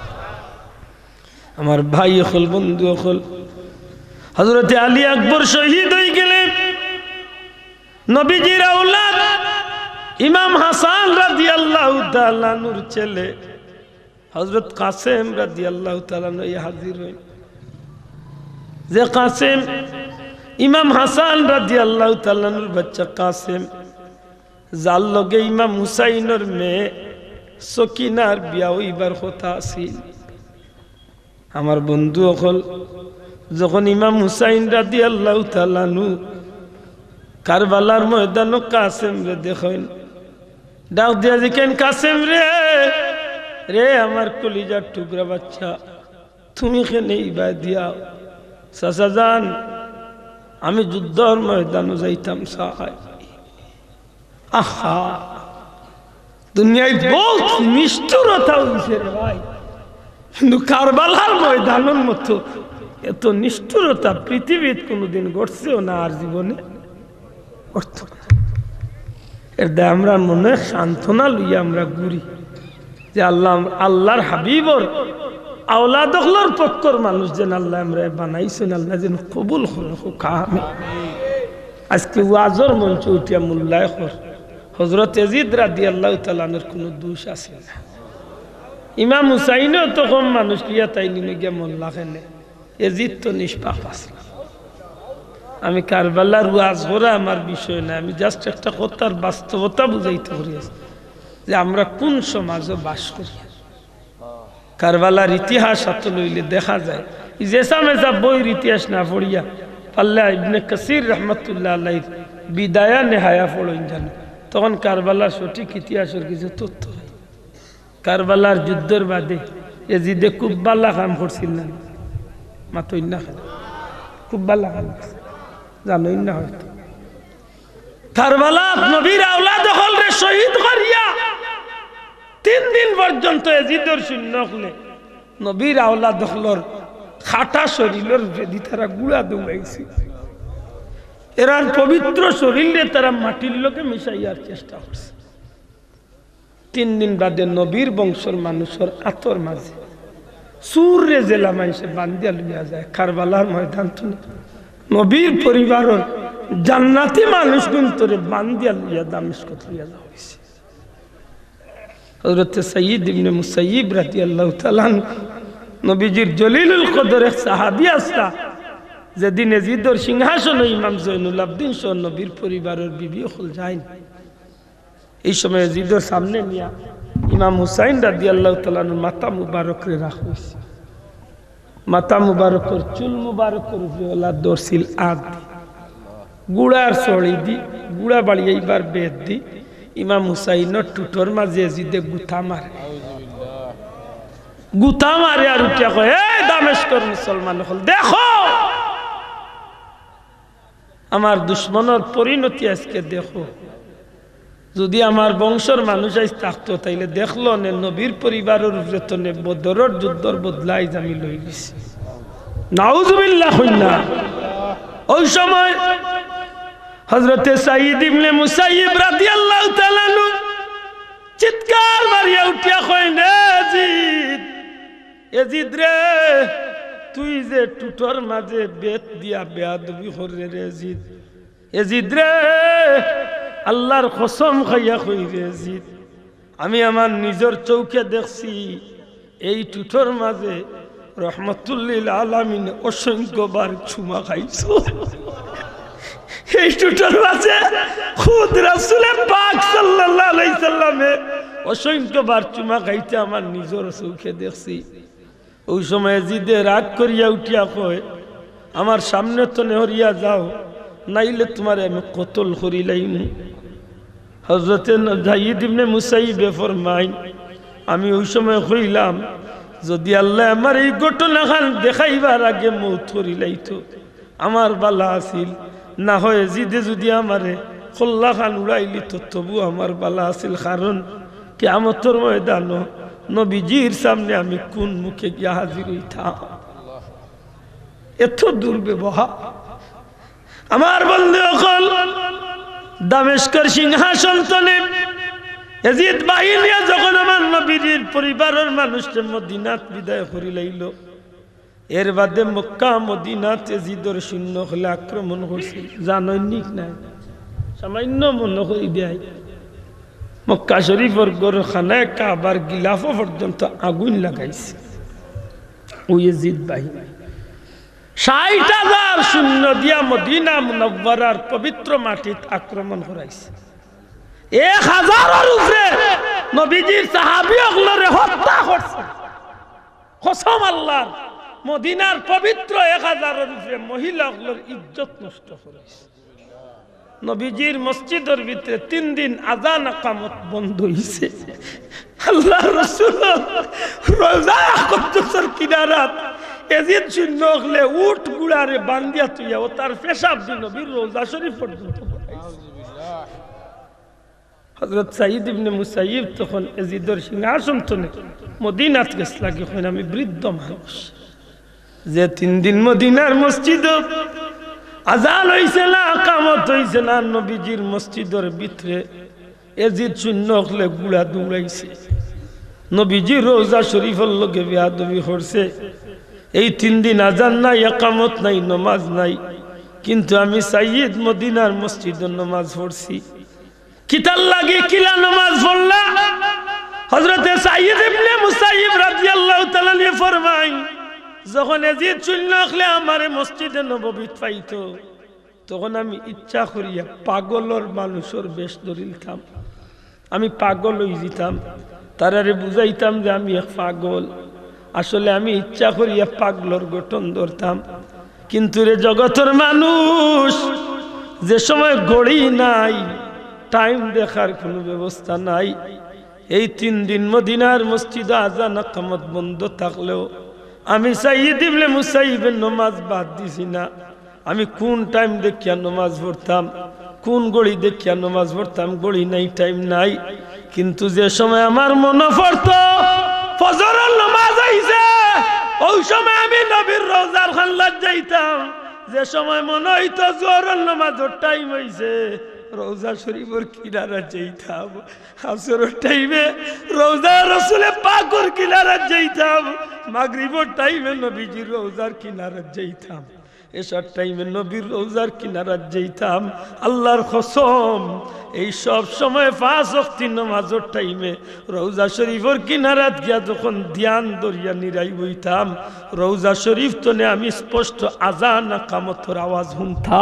আমার ভাই অকল, বন্ধু অকল, হযরতে আলী আকবর শহীদ অই গেলে নবীজির আওলাদ ইমাম হাসান রাদিয়াল্লাহু তাআলা আনহুর ছেলে হযরত কাসেম রাদিয়াল্লাহু তাআলা আনহু অইয়া হাজির অইন। যে কাসেম, ইমাম হাসান রাদিয়াল্লাহু তাআলা আনহুর বাচ্চা কাসেম, যার লগে ইমাম হুসাইনর মেয়ে সকিনার বিয়া অইবার কথা আছিল। আমার বন্ধু অকল, যখন ইমাম হুসাইন রাদিয়াল্লাহু তাআলা আনহু কারবালার ময়দানো কাসেমরে দেখইন, ডাক দিয়া জিকাইন, "কাসেম রে, রে আমার কলিজার টুকরা বাচ্চা, তুমি কেনে ইবায় দিয়া?" "চাচা জান, আমি যুদ্ধর ময়দানো যাইতাম চাই।" আহা, দুনিয়ায় বউত নিষ্ঠুরতা অইছে রে ভাই, কিন্তু কারবালার ময়দানর মতো এত নিষ্ঠুরতা পৃথিবীত কুনুদিন ঘটছেও না আর জীবনে ঘটতো না। এর দায় আমরা মনে সান্ত্বনা লইয়া আমরা ঘুরি যে আল্লাহ, আল্লাহর হাবিবর আওলাদ অকলর পক্ষর মানুষ যেন আল্লাহ আমরা বানাইছইন, আল্লাহ যেন কবুল করইন। আজকে ওয়াজর মঞ্চে উঠিয়া মোল্লায় কর, হযরত এজিদ রাদিয়াল্লাহু তাআলা আনহুর কুনু দোষ আছে না। ইমাম হুসাইনও তো কম মানুষ, কিয়া তাইন অইন গিয়া মোল্লা কেনে? এজিদ তো নিষ্পাপ আছিল। আমি কারবালার ওয়াজ করা আমার বিষয় না, আমি just একটা কথার বাস্তবতা বুঝাইতে পারি যে আমরা কোন সমাজে বাস করি। কারবালার ইতিহাস হাতে লইলে দেখা যায়, এই যে সামে যা বইর ইতিহাস না পড়িয়া পারলে ইবনে কাসির রহমতুল্লাহ আলাইহির বিদায়া নেহায়া পড়ইন জানো, তখন কারবালার সঠিক ইতিহাসের কিছু তথ্য হয়। কারবালার যুদ্ধর বাদে এজিদে খুব বালা কাম করছিল না? মাতইন না কেনে? খুব বালা কাম করছিল, জানইন না হয়তো। কারবালাত নবীর আওলাদ অকলরে শহীদ করিয়া তিন দিন পর্যন্ত এজিদর সৈন্য অকলে নবীর আওলাদ অকলর কাটা শরীলর উপরেদি তারা গুড়া দৌড়াইছে। এরার পবিত্র শরীলরে তারা মাটির লগে মিশাইয়ার চেষ্টা করছে। তিন দিন বাদে নবীর বংশর মানুষর আতর মাঝে চুররে যেলা মানষে বান্ধিয়া লইয়া যায় কারবালার ময়দান তনে, নবীর পরিবারর জান্নাতি মানুষগুনতরে বান্ধিয়া লইয়া দামেস্কত লইয়া যাওয়া অইছে। হযরতে সাইয়্যিদ ইবনে মুসাইয়্যিব রাদিয়াল্লাহু তাআলা আনহু নবীজির জলিলুল কদর এক সাহাবী আছলা, যেদিন এজিদর সিংহাসনো ইমাম জয়নুল আবদিন সহ নবীর পরিবারর বিবি অকল যাইন, এই সময় এজিদর সামনে নিয়া ইমাম হুসাইন রাদিয়াল্লাহু তাআলা আনহুর মাথা মুবারকরে রাখা অইছে। মাথা মুবারকর চুল মুবারকর উপরে ওলা ধরছিল আত দি, গুড়ার ছড়ি দি, গুড়া বাড়িয়াইবার বেত দি ইমাম হুসাইনর টুটর মাঝে এজিদে গুতা মারে। গুতা মারে আর উঠিয়া কয়, "এ দামেস্কর মুসলমান অকল, দেখো আমার দুশমনর পরিণতি আজকে দেখো। যদি আমার বংশর মানুষ আইজ থাকতো, তাইলে দেখলো নে নবীর পরিবারর উপরে তনে বদরর যুদ্ধর বদলা আইজ আমি লই গেছি।" নাউজুবিল্লাহ কইন না। ওই সময় হযরতে সাইয়্যিদ ইবনে মুসাইয়্যিব রাদিয়াল্লাহু তাআলা আনহু চিৎকার মারিয়া উঠিয়া কইন, "এজিদ, এজিদ রে, তুই যে টুটর মাঝে বেত দিয়া বেয়াদবি কররে রে এজিদ, এজিদ রে, আল্লাহর কসম খাইয়া কই রে এজিদ, আমি আমার নিজর চউখে দেখছি এই টুটর মাঝে রহমতুল্লিল আলামিন অসংখ্যবার চুমা খাইছো।" এই টুটর মাঝে খুদ রাসূলে পাক সাল্লাল্লাহু আলাইহি সাল্লামে অসংখ্যবার চুমা খাইতে আমার নিজর চউখে দেখছি। ওই সময় এজিদে রাগ করিয়া উঠিয়া কয়, "আমার সামনে তনে হরিয়া যাও, নাইলে তুমারে আমি কতল করিলাইমু।" হযরতে সাইয়্যিদ ইবনে মুসাইয়্যিবে ফরমাইন, আমি ওই সময় কইলাম, "যদি আল্লায় আমার এই ঘটনাখান দেখাইবার আগে মউত করিলাইতো, আমার বালা আছিল, না হয় এজিদে যদি আমারে কল্লাখান উড়াইলিতো, তবু আমার বালা আছিল, কারণ কিয়ামতর ময়দানো নবীজির সামনে আমি কোন মুখে গিয়া হাজির অইতাম?" এত দুর্ব্যবহার। আমার বন্ধু অকল, দামেস্কর সিংহাসন তনে এজিদ বাহিনীয়ে যখন আমার নবীজির পরিবারর মানুষরে মদিনাত বিদায় করিলাইলো, এর বাদে মক্কা মদিনাত এজিদর সৈন্য অকলে আক্রমণ করছিল। জানইন নি নায়? সামান্য মনো করি দেয়, মক্কা শরীফর ঘর খানায় কাবার গিলাফো পর্যন্ত আগুইন লাগাইছে। ওই এজিদ বাহিনী ষাইট হাজার সৈন্য দিয়া মদিনা মুনাওয়ারার পবিত্র মাটিত আক্রমণ করাইছে। এক হাজারর উপরে নবীজির সাহাবী অকলরে হত্যা করছে। কসম আল্লাহর, মদিনার পবিত্র এক হাজারর উপরে মহিলা অকলর ইজ্জত নষ্ট করাইছে। নবীজির মসজিদর ভিতরে তিন দিন আজান আকামত বন্ধ অইছে। আল্লাহর রাসূল রওজা আকদসর কিনারাত এজিদ সৈন্য অকলে উট গুড়ারে বান্ধিয়া থইয়া অতার পেশাব দি নবীর রওজা শরীফ পর্যন্ত বনাইছে। হযরত সাইয়্যিদ ইবনে মুসাইয়্যিব তখন এজিদর সিংহাসন তনে মদিনাত গেছলাগি, কইন, "আমি বৃদ্ধ মানুষ, যে তিন দিন মদিনার মসজিদো আজান অইছে না, আকামত অইছে না, নবীজির মসজিদর ভিতরে এজিদ সৈন্য অকলে গুড়া দৌড়াইছে, নবীজির রওজা শরীফর লগে বেয়াদবি করছে, এই তিন দিন আজান নাই, আকামত নাই, নমাজ নাই, কিন্তু আমি সাইয়্যিদ মদিনার মসজিদো নমাজ পড়ছি।" কিতার লাগি কিলা নমাজ পড়লা? হযরতে সাইয়্যিদ ইবনে মুসাইয়্যিব রাদিয়াল্লাহু তাআলা আনহু ফরমাইন, যখন এজিদ সৈন্য অকলে আমারে মসজিদে নববীত পাইতো, তখন আমি ইচ্ছা করিয়া পাগলর মানুষর বেশ ধরিলতাম। আমি পাগল অইযিতাম, তারারে বুঝাইতাম যে আমি এক পাগল। আসলে আমি ইচ্ছা করিয়া পাগলর গঠন ধরতাম। কিন্তু রে জগতর মানুষ, যে সময় ঘড়ি নাই, টাইম দেখার কুনু ব্যবস্থা নাই, এই তিন দিন মদিনার মসজিদো আজান আকামত বন্ধ থাকলেও আমি সাইয়্যিদ ইবনে মুসাইয়্যিবের নমাজ বাদ দিছি না। আমি কুন টাইম দেখিয়া নমাজ পড়তাম, কুন ঘড়ি দেখিয়া নমাজ পড়তাম, ঘড়ি নাই, টাইম নাই। কিন্তু যে সময় আমার মনো পড়তো ফজরর নমাজ অইছে, অউ সময় আমি নবীর রওজার কান্দাত যাইতাম। যে সময় মনো অইতো জোহরর নমাজর টাইম অইছে, রওজা শরীফর কিনারাত যাইতাম। আসরর টাইমে রওজা রসুলে পাকর কিনারাত যাইতাম, মাগরিবর টাইমে নবীজির রওজার কিনারাত যাইতাম, এশার টাইমে নবীর রওজার কিনারাত যাইতাম। আল্লার কসম, এই সব সময় পাঁচ ওয়াক্তি নমাজর টাইমে রওজা শরীফর কিনারাত গিয়া যখন ধ্যান ধরিয়া নিরাই বইতাম, রওজা শরীফ তনে আমি স্পষ্ট আজান আকামতর আওয়াজ হুনতাম।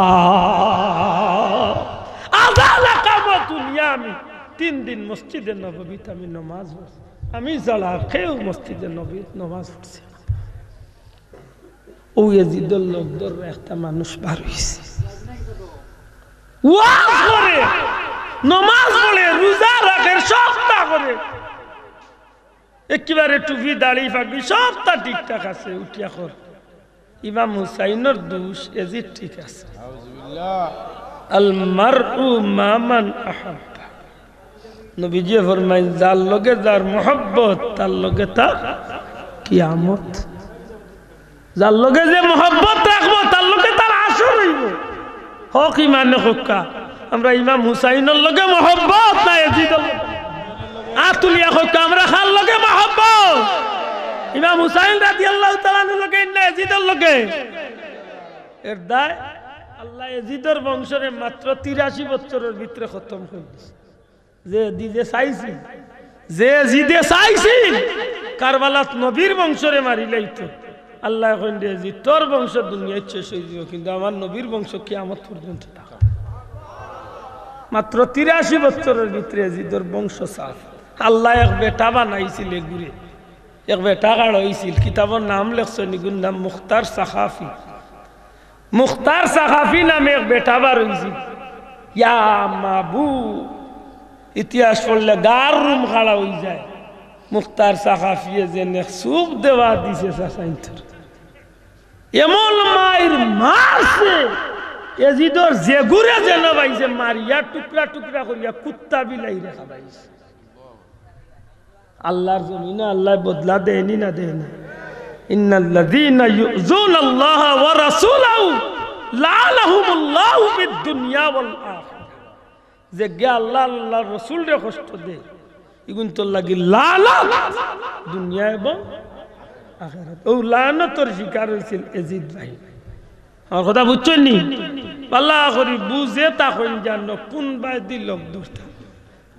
আজান আকামত হুনিয়া আমি তিন দিন মসজিদে নববীত আমি নমাজ পড়ছি। আমি ছাড়া আর কেউ মসজিদে নববীত নমাজ পড়ছে না। অউ এজিদর লোকদর একটা মানুষ বার অইছে। ওয়াজ করে, নমাজ পড়ে, রোজা রাখে, সবতা করে। একেবারে টুপি, দাড়ি, পাগড়ি সবতা ঠিকঠাক আছে, উঠিয়া কর। ইমাম হুসাইনর দুষ, এজিদ ঠিক আছে। আল মারউ মা মান আহাব্বা। নবীজিয়ে ফরমাইন, যার লগে যার মহব্বত, তার লগে তার কিয়ামত। যার লগে যে মহব্বত রাখবো, তার লগে তার হাশর অইবো। হক ইমানে কউক্কা, আমরা ইমাম হুসাইনর লগে মহব্বত না এজিদর লগে? আত তুলিয়া কউক্কা, আমরা কার লগে মহব্বত? ইমাম হুসাইন রাদিয়াল্লাহু তাআলা আনহুর লগে না এজিদর লগে? এর দায় আল্লায় এজিদর বংশরে মাত্র তিরাশি বছরর ভিতরে খতম করি দিছে। যে এজিদে চাইছিল, যে এজিদে চাইছিল কারবালাত নবীর বংশরে মারিলাইতো, আল্লায় কইন রে এজিদ, তোর বংশ দুনিয়াত শেষ অইযিবো, কিন্তু আমার নবীর বংশ কিয়ামত পর্যন্ত থাকবো। মাত্র তিরাশি বছরর ভিতরে এজিদর বংশ সাফ। আল্লায় এক বেটা বানাইছিল এগুরে, এক বেটা খাড়া অইছিল, কিতাবর নাম লেখছইন, ইগুর নাম মুখতার সাকাফি। মুখতার সাকাফি নামে এক বেটা বার অইছিল। ইয়া মাবু, ইতিহাস পড়লে গার রুম খাড়া অইযায়। মুখতার সাকাফিয়ে যেন এক চুপ দেওয়া দিছে চাচাইন্তর, এমন মাইর মারছে, এজিদর যেগুরে যেন পাইছে মারিয়া টুকরা টুকরা করিয়া কুত্তা বিলাইরে খাবাইছে। আল্লার জমিনো আল্লায় বদলা দেয়নি না দেয় না? ইন্নাল্লাযীনা ইউযুনাল্লাহা ওয়া রাসূলাহু লাআনাহুমুল্লাহু ফিদ দুনিয়া ওয়াল আখিরা। যেগিয়ে আল্লা, আল্লার রসুলরে কষ্ট দেয়, ইগুইন্তর লাগি লানত দুনিয়া এবং আখিরাত। অউ লানতর শিকার অইছিল এজিদ ভাই। আমার কথা বুঝছইন নি? ভালা করি বুঝে থাকইন যেন কুন বায়দি লগ ধরতা।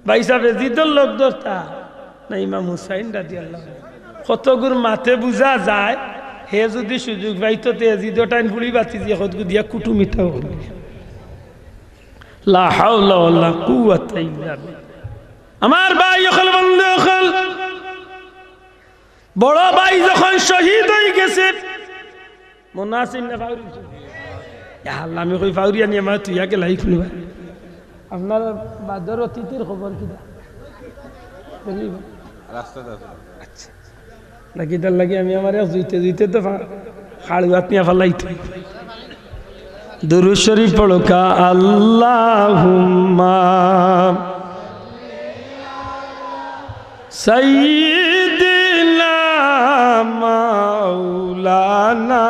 ভাইসাব, এজিদর লগ ধরতা না ইমাম হুসাইন রাদিয়াল্লাহু আনহু? কতগুর মাতে বুঝা যায়, হে যুদি সুযোগ পাইতো তে এজিদর টাইন ফুড়ি বাতি দিয়া কতগু দিয়া কুটুমিতা অইলো। লা হাওলা ওয়ালা কুওয়াতা ইল্লা বিল্লাহ। আমার ভাই অকল, বন্ধু অকল, বড় ভাই যখন শহীদ অইগেছে, মনো আছে নি না ফাউরি? ইয়া আল্লাহ, আমি কই ফাউরি আনি আমার তুই আগে লাই খুলবা। আপনার বাদর অতিথির খবর কিতা? বুঝলি? রাস্তাত আছে। আচ্ছা। না কিতার লাগি আমি আমার এক জুইতে জুইতে তো ফা-, খাড়ু আত নিয়া ফালাইতে। দুরূদ শরীফ পড়ো কা আল্লাহুম্মা সাইয়্যিদিনা মাওলানা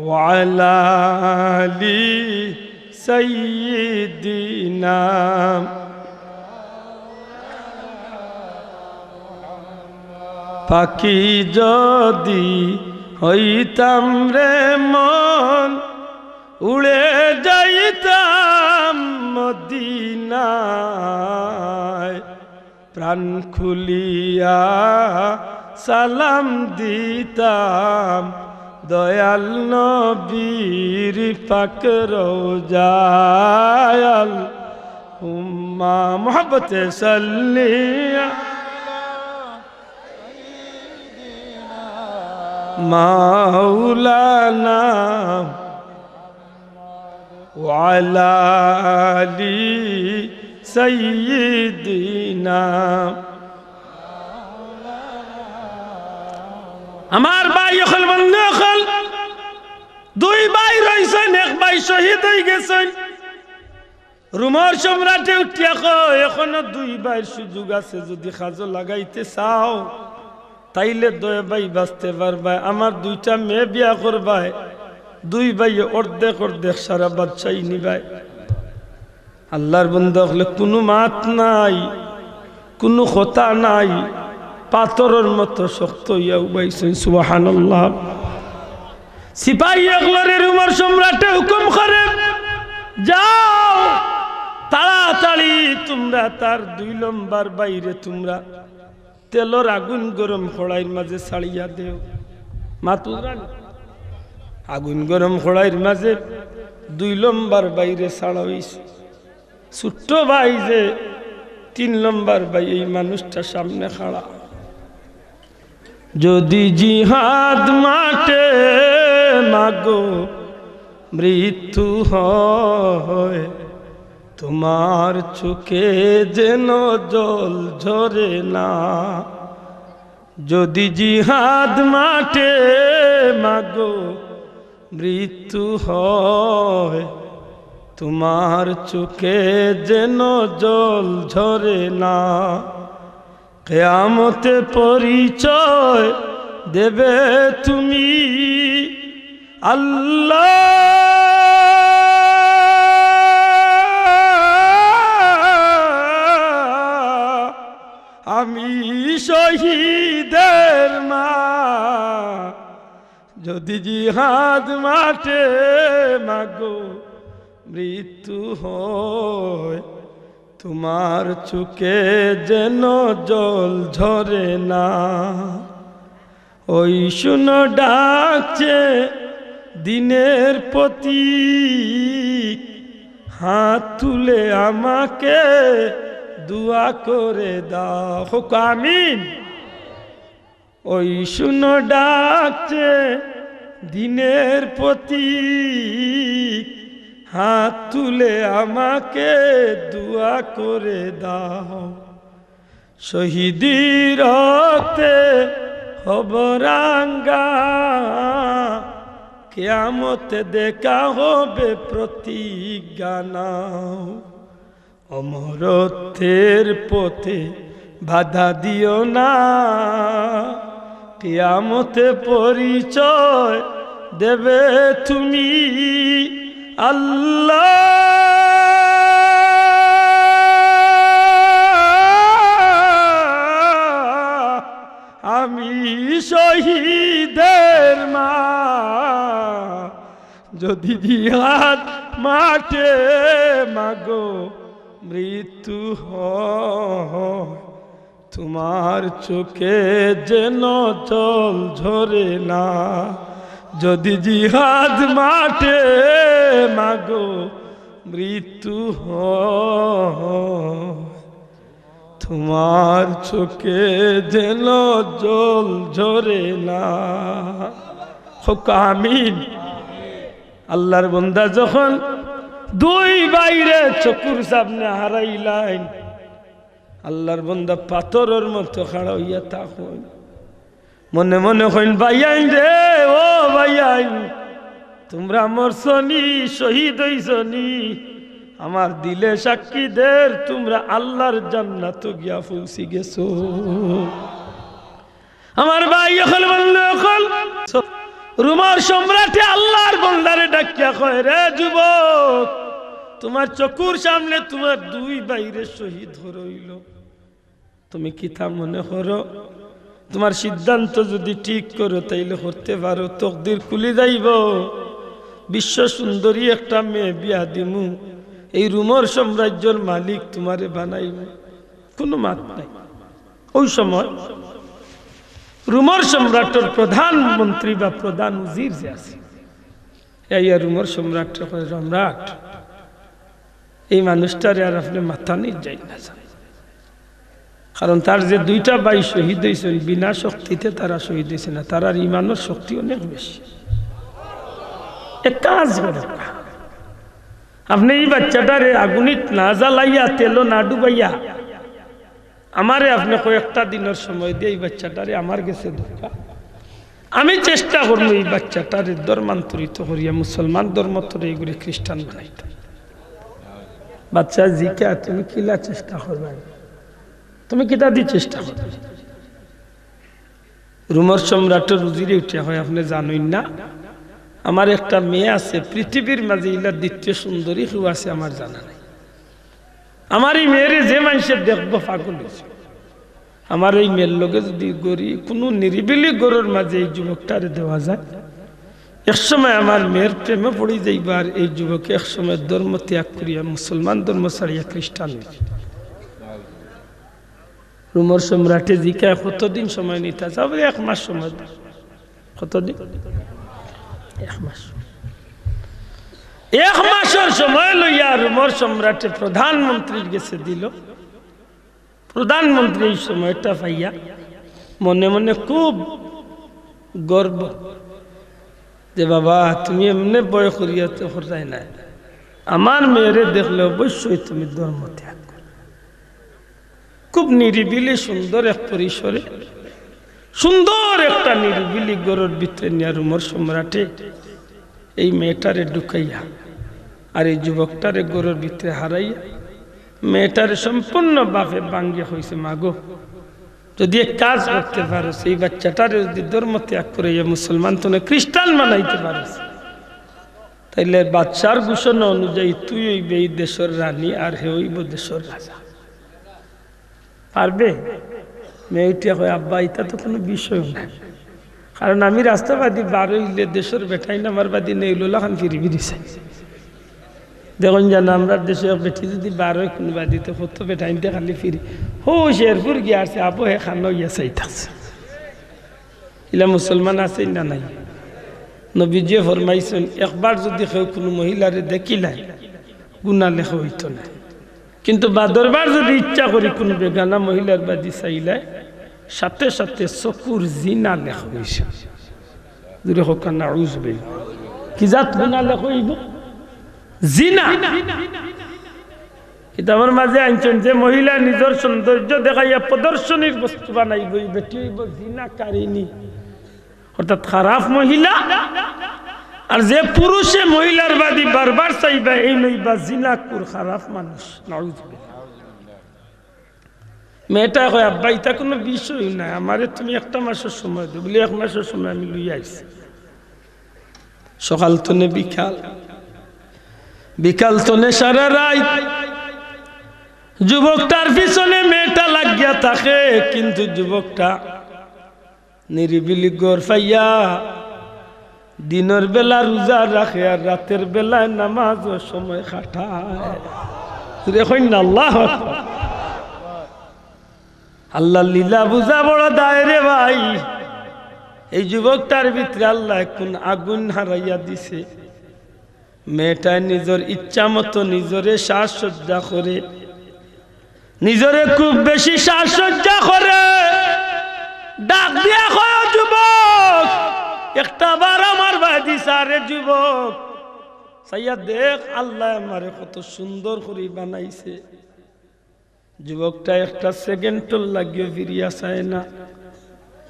ওয়া আলা আলি সাইয়্যিদিনা। পাখি যদি হইতাম রে মন, উড়ে যাইতাম মদিনায়, প্রাণ খুলিয়া সালাম দিতাম দয়াল নবীর পাক রওজায় আল্লাহুম্মা মুহাব্বতে সাল্লি মাওলানা ওয়া আলা আলি সাইয়্যিদিনা। আমার ভাই অকল, বন্ধু অকল, দুই ভাই রইছইন, এক ভাই শহীদ অইগেছইন। রুমর সম্রাটে উঠিয়া কয়, এখনো দুই ভাইর সুযোগ আছে, যদি কাজো লাগাইতে চাও, তাইলে দুই ভাই বাঁচতে পারবায়। আমার দুইটা মেয়ে বিয়া করবায়, দুই ভাইয়ে অর্ধেক অর্ধেক সারা বাদশাহী নিবায়। আল্লার বন্দা অকলে কুনু মাত নাই, কুনু কথা নাই, পাথরর মতো শক্ত অইয়া উবাইছইন। সুবহানাল্লাহ। সিপাহী অকলরে রুমর সম্রাটে হুকুম করে, যাও, তাড়াতাড়ি তুমরা তার দুই লম্বর ভাইরে তুমরা তেলর আগুন গরম কড়াইর মাঝে ছাড়িয়া দেও। মাত বুঝরা নি? আগুন গরম কড়াইর মাঝে দুই লম্বর ভাইরে ছাড়া অইছে। ছোট্ট ভাই যে তিন লম্বর ভাই, এই মানুষটা সামনে খাড়া। যদি জিহাদ মাঠে মাগো মৃত্যু হয়, তোমার চোখে যেন জল ঝরে না। যদি জিহাদ মাঠে মাগো মৃত্যু হয়, তোমার চোখে যেন জল ঝরে না। কিয়ামতে পরিচয় দেবে তুমি আল্লাহ, আমি শহীদের মা। যদি জিহাদ মাঠে মাগো মৃত্যু হয়, তোমার চোখে যেন জল ঝরে না। ওই শুনো ডাকছে দিনের প্রতীক, হাত তুলে আমাকে দোয়া করে দাও। হোক আমিন। ওই শুনো ডাকছে দিনের প্রতীক, হাত তুলে আমাকে দোয়া করে দাও। শহীদি রক্তে হব রাঙ্গা, কিয়ামতে দেখা হবে প্রতিজ্ঞা নাও। অমরত্বের পথে বাধা দিও না, কিয়ামতে পরিচয় দেবে তুমি আল্লাহ, আমি শহীদের মা। যদি জিহাদ মাঠে মাগো মৃত্যু হয়, তোমার চোখে যেন জল ঝরে না। যদি জিহাদ মাঠে মাগো মৃত্যু হয়, তোমার চোখে যেন জল ঝরে না। হোক আমিন। আল্লার বন্দা যখন দুই ভাইরে চকুর সামনে হারাইলাইন, আল্লার বন্দা পাথরর মতো খাড়া অইয়া থাকইন। মনে মনে কইন, "ভাইয়াইন রে, ও ভাইয়াইন, তুমরা মরছনি, শহীদ অইছনি, আমার দিলে সাক্ষী দের, তুমরা আল্লার জান্নাতো গিয়া পৌঁছি গেছো।" আমার ভাই অকল, বন্ধু অকল, রুমর সম্রাটে আল্লার বন্দারে ডাকিয়া কয়, "রে যুবক, তুমার চকুর সামনে তুমার দুই ভাইরে শহীদ করা অইলো।" তুমি কিতা মনে করো? তুমার সিদ্ধান্ত যদি ঠিক করো, তাইলে করতে পারো। তকদির খুলি যাইবো, বিশ্ব সুন্দরী একটা মেয়ে বিয়া দিমু, এই রুমর সাম্রাজ্যর মালিক তুমারে বানাইমু, কুনু মাত নাই। ওই সময় রোমর সম্রাটর প্রধানমন্ত্রী বা প্রধান উজির যে আছে, এই রোমর সম্রাটরে কয়, "সম্রাট, এই মানুষটারে আর আপনে মাতানিত যাইন না।" কারণ তার যে দুইটা ভাই শহীদ অইছইন, বিনা শক্তিতে তারা শহীদ অইছইন না, তারার ইমানর শক্তি অনেক বেশি। এক কাজ করউক্কা, আপনে এই বাচ্চাটারে আগুনিত না জ্বালাইয়া, তেলো না ডুবাইয়া, আমারে আপনে কয়েকটা দিনর সময় দিয়া এই বাচ্চাটারে আমার গেছে দেউক্কা। আমি চেষ্টা করমু এই বাচ্চাটারে ধর্মান্তরিত করিয়া মুসলমান ধর্ম থনে এগুরে খ্রিস্টান বানাইতাম। বাচ্চায় জিকায়, "তুমি কিলা চেষ্টা করবায়? তুমি কিতা দি চেষ্টা করবায়?" রোমর সম্রাটর উজিরে উঠিয়া কয়, "আপনে জানইন না, আমার একটা মেয়ে আছে, পৃথিবীর মাঝে ইলা দ্বিতীয় সুন্দরী কেউ আছে আমার জানা নাই। আমার এই মেয়েরে যে মানষে দেখবো পাগল অইযিবো। আমার এই মেয়ের লগে যদি গরি-, কুনু নিরিবিলি ঘরর মাঝে এই যুবকটারে দেওয়া যায়, এক সময় আমার মেয়ের প্রেমে পড়ি যাইবো, আর এই যুবকে এক সময় ধর্ম ত্যাগ করিয়া মুসলমান ধর্ম ছাড়িয়া খ্রিস্টান অইযিবো।" রোমর সম্রাটে জিকায়, "কতদিন সময় নিতা চাও?" বলে, "এক মাস সময় দেও।" কতদিন? এক মাস। এক মাসর সময় লইয়া রোমর সম্রাটে প্রধানমন্ত্রীর গেছে দিল। প্রধানমন্ত্রী এই সময়টা পাইয়া মনে মনে খুব গর্ব যে, "বাবা, তুমি এমনে ভয় করিয়া তো করতায় না, আমার মেয়েরে দেখলে অবশ্যই তুমি ধর্ম ত্যাগ করবে।" খুব নিরিবিলি সুন্দর এক পরিসরে, সুন্দর একটা নিরিবিলি ঘরর ভিতরে নিয়া রোমর সম্রাটে এই মেয়েটারে ঢুকাইয়া আর এই যুবকটারে ঘরর ভিতরে হারাইয়া মেয়েটারে সম্পূর্ণ বাপে ভাঙ্গিয়া কইছে, "মাগো, যদি এক কাজ করতে পারস, এই বাচ্চাটারে যদি ধর্ম ত্যাগ করাইয়া মুসলমান থনে খ্রিস্টান বানাইতে পারস, তাইলে বাদশার ঘোষণা অনুযায়ী তুই অইবে এই দেশর রানী আর হে অইবো দেশর রাজা।" পারবে? মেয়ে উঠিয়া কয়, "আব্বা, ইতা তো কুনু বিষয় নায়, কারণ আমি রাস্তাবাদি বার অইলে দেশর বেটাইন আমার বাদি নেউলর লাখান ফিরি ফিরি চাইন।" দেখইন জানো, আমরার দেশো এক বেটি যদি বার অয় কুনু বাদি, তে কত বেটাইন্তে খালি ফিরি, হো শেরপুর গিয়া আছে, আবো হে খানো গিয়া চাইতাছে। ইলা মুসলমান আছে না নাই? নবীজিয়ে ফরমাইছইন, একবার যদি কেউ কুনু মহিলারে দেখিলায়, গুনা লেখা অইতো নায়। কিন্তু বাদরবার যদি ইচ্ছা করি কুনু বেগানা মহিলার বাদি চাইলায়, সাথে সাথে চকুর জিনা লেখা অইছে। জোরে কউক্কা, নাউজুবিল্লাহ। কি জাত গুনা লেখা অইবো? জিনা। কিতাবর মাঝে আনছইন যে মহিলা নিজর সৌন্দর্য দেখাইয়া প্রদর্শনীর বস্তু বানাইবো, ই বেটি অইবো জিনাকারিনী, অর্থাৎ খারাপ মহিলা। আর যে পুরুষে মহিলার বাদি বারবার চাইবা, এইন অইবা জিনাকুর, খারাপ মানুষ। নাউজুবিল্লাহ। মেয়েটায় কয়, "আব্বা, ইতা কুনু বিষয় নায়, আমারে তুমি একটা মাসর সময় দেও।" বলে, "এক মাসর সময় আমি লইয়া আইছি।" সকাল থনে বিকাল, বিকাল থনে সারা রাইত যুবকটার পিছনে মেয়েটা লাগিয়া থাকে, কিন্তু যুবকটা নিরিবিলি ঘর পাইয়া দিনর বেলা রোজা রাখে আর রাতের বেলায় নামাজো সময় কাটায়। জোরে কইন না, আল্লাহু আকবার। আল্লাহর লীলা বুঝা বড় দায় রে ভাই। এই যুবকটার ভিতরে আল্লায় কুন আগুন হারাইয়া দিছে। মেয়েটায় নিজর ইচ্ছা মতো নিজরে সাজসজ্জা করে, নিজরে খুব বেশি সাজসজ্জা করে, ডাক দিয়া কয়, "ও যুবক, একটা বার আমার বাদি চা রে যুবক, চাইয়া দেখ আল্লায় আমারে কত সুন্দর করি বানাইছে।" যুবকটা একটা সেকেন্ডর লাগিও ফিরিয়া চায় না,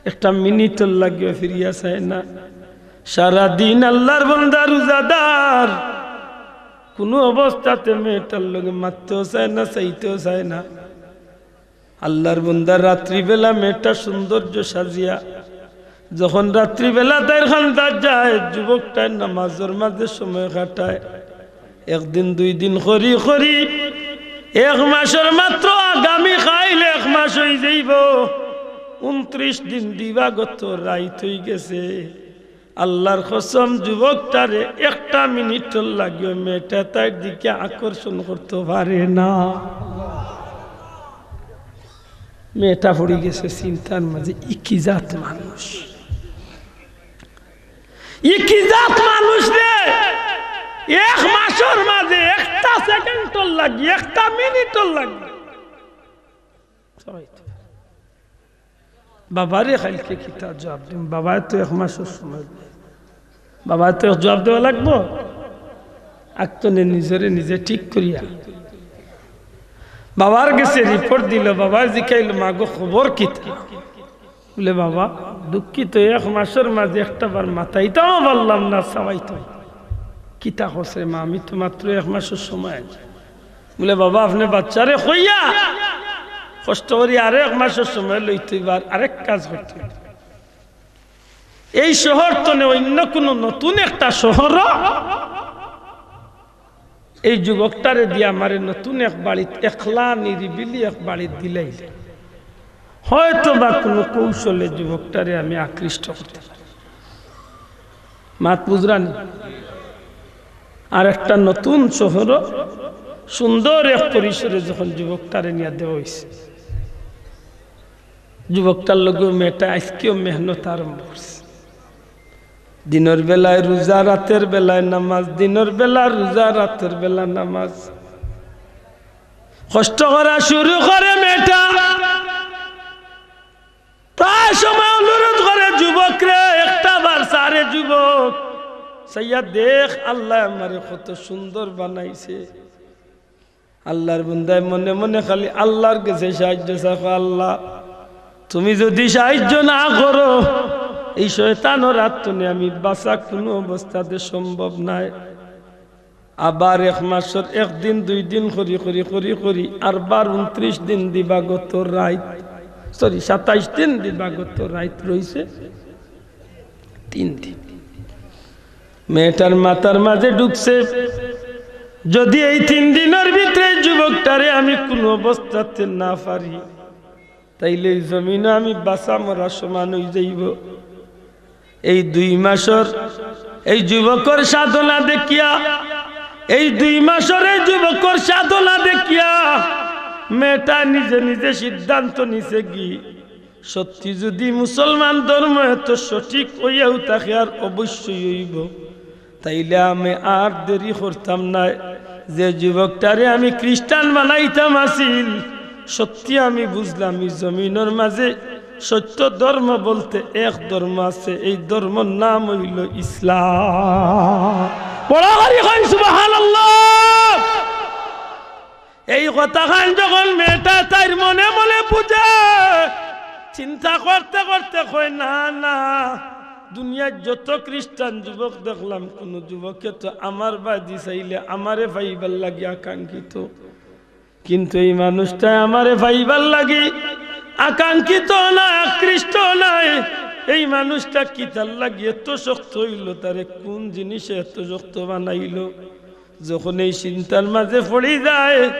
একটা মিনিটর লাগিও ফিরিয়া চায় না। সারাদিন আল্লাহর বন্দা রোজাদার, কুনু অবস্থাতে মেয়েটার লগে মাততেও চায় না, চাইতেও চায় না। আল্লাহর বন্দা রাত্রিবেলা মেয়েটার সৌন্দর্য সাজিয়া যখন রাত্রিবেলা তাইর খান্দাত যায়, যুবকটায় নামাজর মাঝে সময় কাটায়। একদিন দুই দিন করি করি এক মাসর মাত্র, আগামী কাইল এক মাস অইযাইবো। ঊনত্রিশ দিন দিবাগত রাইত অইগেছে। আল্লাহর কসম, যুবকটারে একটা মিনিটর লাগিও মেয়েটা তাইর দিকে আকর্ষণ করতো পারে না। মেয়েটা পড়ি গেছে চিন্তার মাঝে, "ই কি জাত মানুষ, ই কি জাত মানুষ রে, এক মাসর মাঝে একটা সেকেন্ডর লাগি, একটা মিনিটর লাগি।" বাবারে কাইলকে কিতা জবাব দিম? বাবায় তো এক মাসর সময়, বাবায় তো এক জবাব দেওয়া লাগবো। আগ তনে নিজরে নিজে ঠিক করিয়া বাবার গেছে রিপোর্ট দিল। বাবায় জিকাইল, "মা গো, খবর কিতা?" বলে, "বাবা, দুঃখিত, এক মাসর মাঝে একটা বার মাতাইতামও পারলাম না, চাবাইতাম।" "কিতা কস রে মা, আমি তো মাত্র এক মাসর সময়।" বলে, "বাবা, আপনে বাচ্চারে কইয়া কষ্ট করি আরো এক মাসর সময় লইতে অইবো, আর আরেক কাজ করতে অইবো।" এই শহর তনে অইন্য কুনু নতুন একটা শহর, এই যুবকটারে দিয়া আমারে নতুন এক বাড়িত, একলা নিরিবিলি এক বাড়িত দিলাইলে, হয়তো বা কুনু কৌশলে যুবকটারে আমি আকৃষ্ট করতে পারি। মাত বুঝরানি? আর একটা নতুন শহর, সুন্দর এক পরিসরে যখন যুবকটারে নিয়া দেওয়া অইছে, যুবকটার লগে মেয়েটা আইজকেও মেহনত আরম্ভ করছে। দিনর বেলায় রোজা, রাতের বেলায় নামাজ, দিনর বেলা রোজা, রাতের বেলা নামাজ। কষ্ট করা শুরু করে মেয়েটা। প্রায় সময় অনুরোধ করে, "যুবক রে, একটা বার চা রে যুবক, চাইয়া দেখ আল্লায় আমারে কত সুন্দর বানাইছে।" আল্লার বন্দায় মনে মনে খালি আল্লার গেছে সাহায্য চায়, কয়, "আল্লা, তুমি যুদি সাহায্য না করো, এই শয়তানর আত তনে আমি বাঁচা কুনু অবস্থাতে সম্ভব নায়।" আবার এক মাসর এক দিন দুই দিন করি, করি, করি, করি, আরবার ঊনত্রিশ দিন দিবাগত রাইত, sorry, সাতাইশ দিন দিবাগত রাইত রইছে তিন দিন। মেয়েটার মাথার মাঝে ঢুকছে, যুদি এই তিন দিনর ভিতরে যুবকটারে আমি কুনু অবস্থাতে না পারি, তাইলে এই জমিনো আমি বাঁচা মরা সমান অইযাইবো। এই দুই মাসর এই যুবকর সাধনা দেখিয়া, এই দুই মাসর এই যুবকর সাধনা দেখিয়া মেয়েটা নিজে নিজে সিদ্ধান্ত নিছে কি, সত্যি যুদি মুসলমান ধর্ম এত সঠিক অইয়াও থাকে, আর অবশ্যই অইবো, তাইলে আমি আর দেরি করতাম নায়। যে যুবকটারে আমি খ্রিস্টান বানাইতাম আছিল, সত্যি আমি বুঝলাম, এই জমিনর মাঝে সত্য ধর্ম বলতে এক ধর্ম আছে, এই ধর্মর নাম অইলো ইসলাম। বড় করি কইন সুবহানাল্লাহ। এই কথাখান যখন মেয়েটা তাইর মনে মনে বুঝে, চিন্তা করতে করতে কয়, "না, না, দুনিয়ার যত খ্রিস্টান যুবক দেখলাম, কুনু যুবকে তো আমার বায়দি চাইলে আমারে পাইবার লাগি আকাঙ্ক্ষিত, কিন্তু এই মানুষটায় আমারে পাইবার লাগি আকাঙ্ক্ষিত না, আকৃষ্ট নায়। এই মানুষটা কিতার লাগি এত শক্ত অইলো, তারে কুন জিনিসে এত শক্ত বানাইলো?" যখন এই চিন্তার মাঝে পড়ি যায়,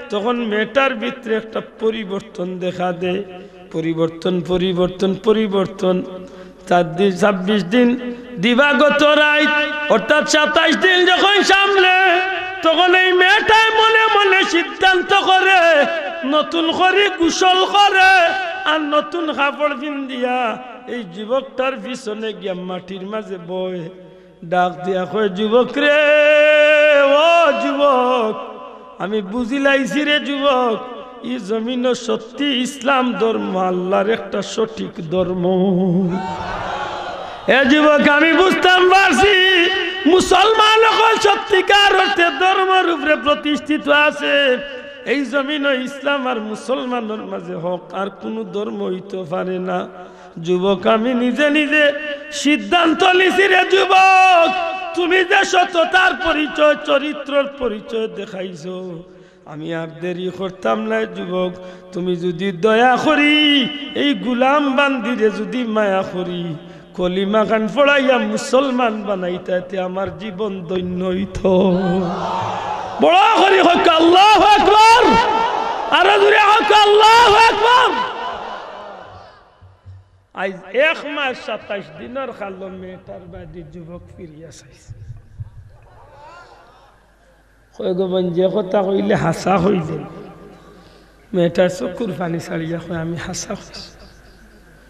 তখন মেয়েটার ভিতরে একটা পরিবর্তন দেখা দেয়। পরিবর্তন, পরিবর্তন, পরিবর্তন। চার দিন, ছাব্বিশ দিন দিবাগত রাইত, অর্থাৎ সাতাইশ দিন যখন সামনে, তখন এই মেয়েটায় মনে মনে সিদ্ধান্ত করে, নতুন করি গোসল করে, আর নতুন কাপড় পিন্দিয়া এই যুবকটার পিছনে গিয়া মাটির মাঝে বয়। ডাক দিয়া কয়, "যুবক রে, ও যুবক, আমি বুঝিলাইছি রে যুবক, ই জমিনো সত্যি ইসলাম ধর্ম আল্লার একটা সঠিক ধর্ম। এ যুবক, আমি বুঝতাম পারছি, মুসলমান অকল সত্যিকার অর্থে ধর্মর উপরে প্রতিষ্ঠিত আছে। এই জমিনো ইসলাম আর মুসলমানর মাঝে হক আর কুনু ধর্ম অইতো পারে না।" যুবক, আমি নিজে নিজে সিদ্ধান্ত নিছি রে যুবক, তুমি যে সততার পরিচয়, চরিত্রর পরিচয় দেখাইছো, আমি আর দেরি করতাম নায় যুবক। তুমি যুদি দয়া করি এই গুলাম বান্দিরে যুদি মায়া করি, কলিমাখান পড়াইয়া মুসলমান বানাইতায়, তে আমার জীবন ধন্য অইতো। বড় করি কউক্কা আল্লাহু আকবার, আরো জোরে কউক্কা আল্লাহু আকবার। আইজ এক মাস সাতাইশ দিনর কালো মেয়েটার বায়দি যুবক ফিরিয়া চাইছে। কয় গো বইন, যে কথা কইলে হাছা কইলে। মেয়েটায় চকুর পানি ছাড়িয়া কয়, "আমি হাছা কইছি।"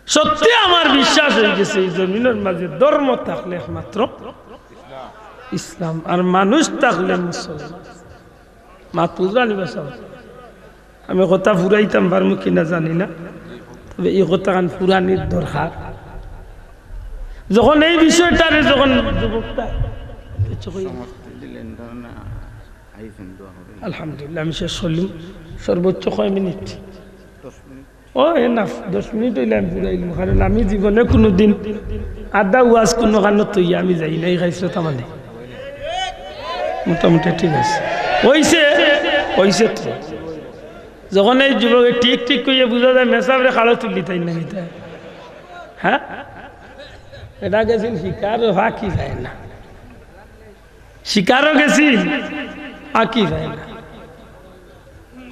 সত্যি আমার বিশ্বাস অইগেছে, ই জমিনর মাঝে ধর্ম থাকলে একমাত্র ইসলাম, আর মানুষ থাকলে মুসলমান। মাত বুঝরা নি বা? আমি কথা ফুরাইতাম পারমু কিনা জানি না, তবে ই কথাখান ফুরানির দরকার। যখন এই বিষয়টারে যখন যুবকটা, আলহামদুলিল্লাহ, আমি শেষ করলাম। সর্বোচ্চ কয় মিনিট? ও, এনাফ, দশ মিনিট অইলে আমি ফুরাইলাম, কারণ আমি জীবনে কুনুদিন আধা ওয়াজ কুনু কানো থইয়া আমি যাই না, ই খাইছলত আমারে। মোটামুটি ঠিক আছে, অইছে, অইছে তো। যখন এই যুবকে ঠিক ঠিক কইয়া বুঝা যায়, মেসাবরে খাড়ো তুলি তাই না, এটা, হ্যাঁ, এটা গেছিল শিকার, ফাঁকি যায় না। শিকারও গেছিল, ফাঁকি যায় না।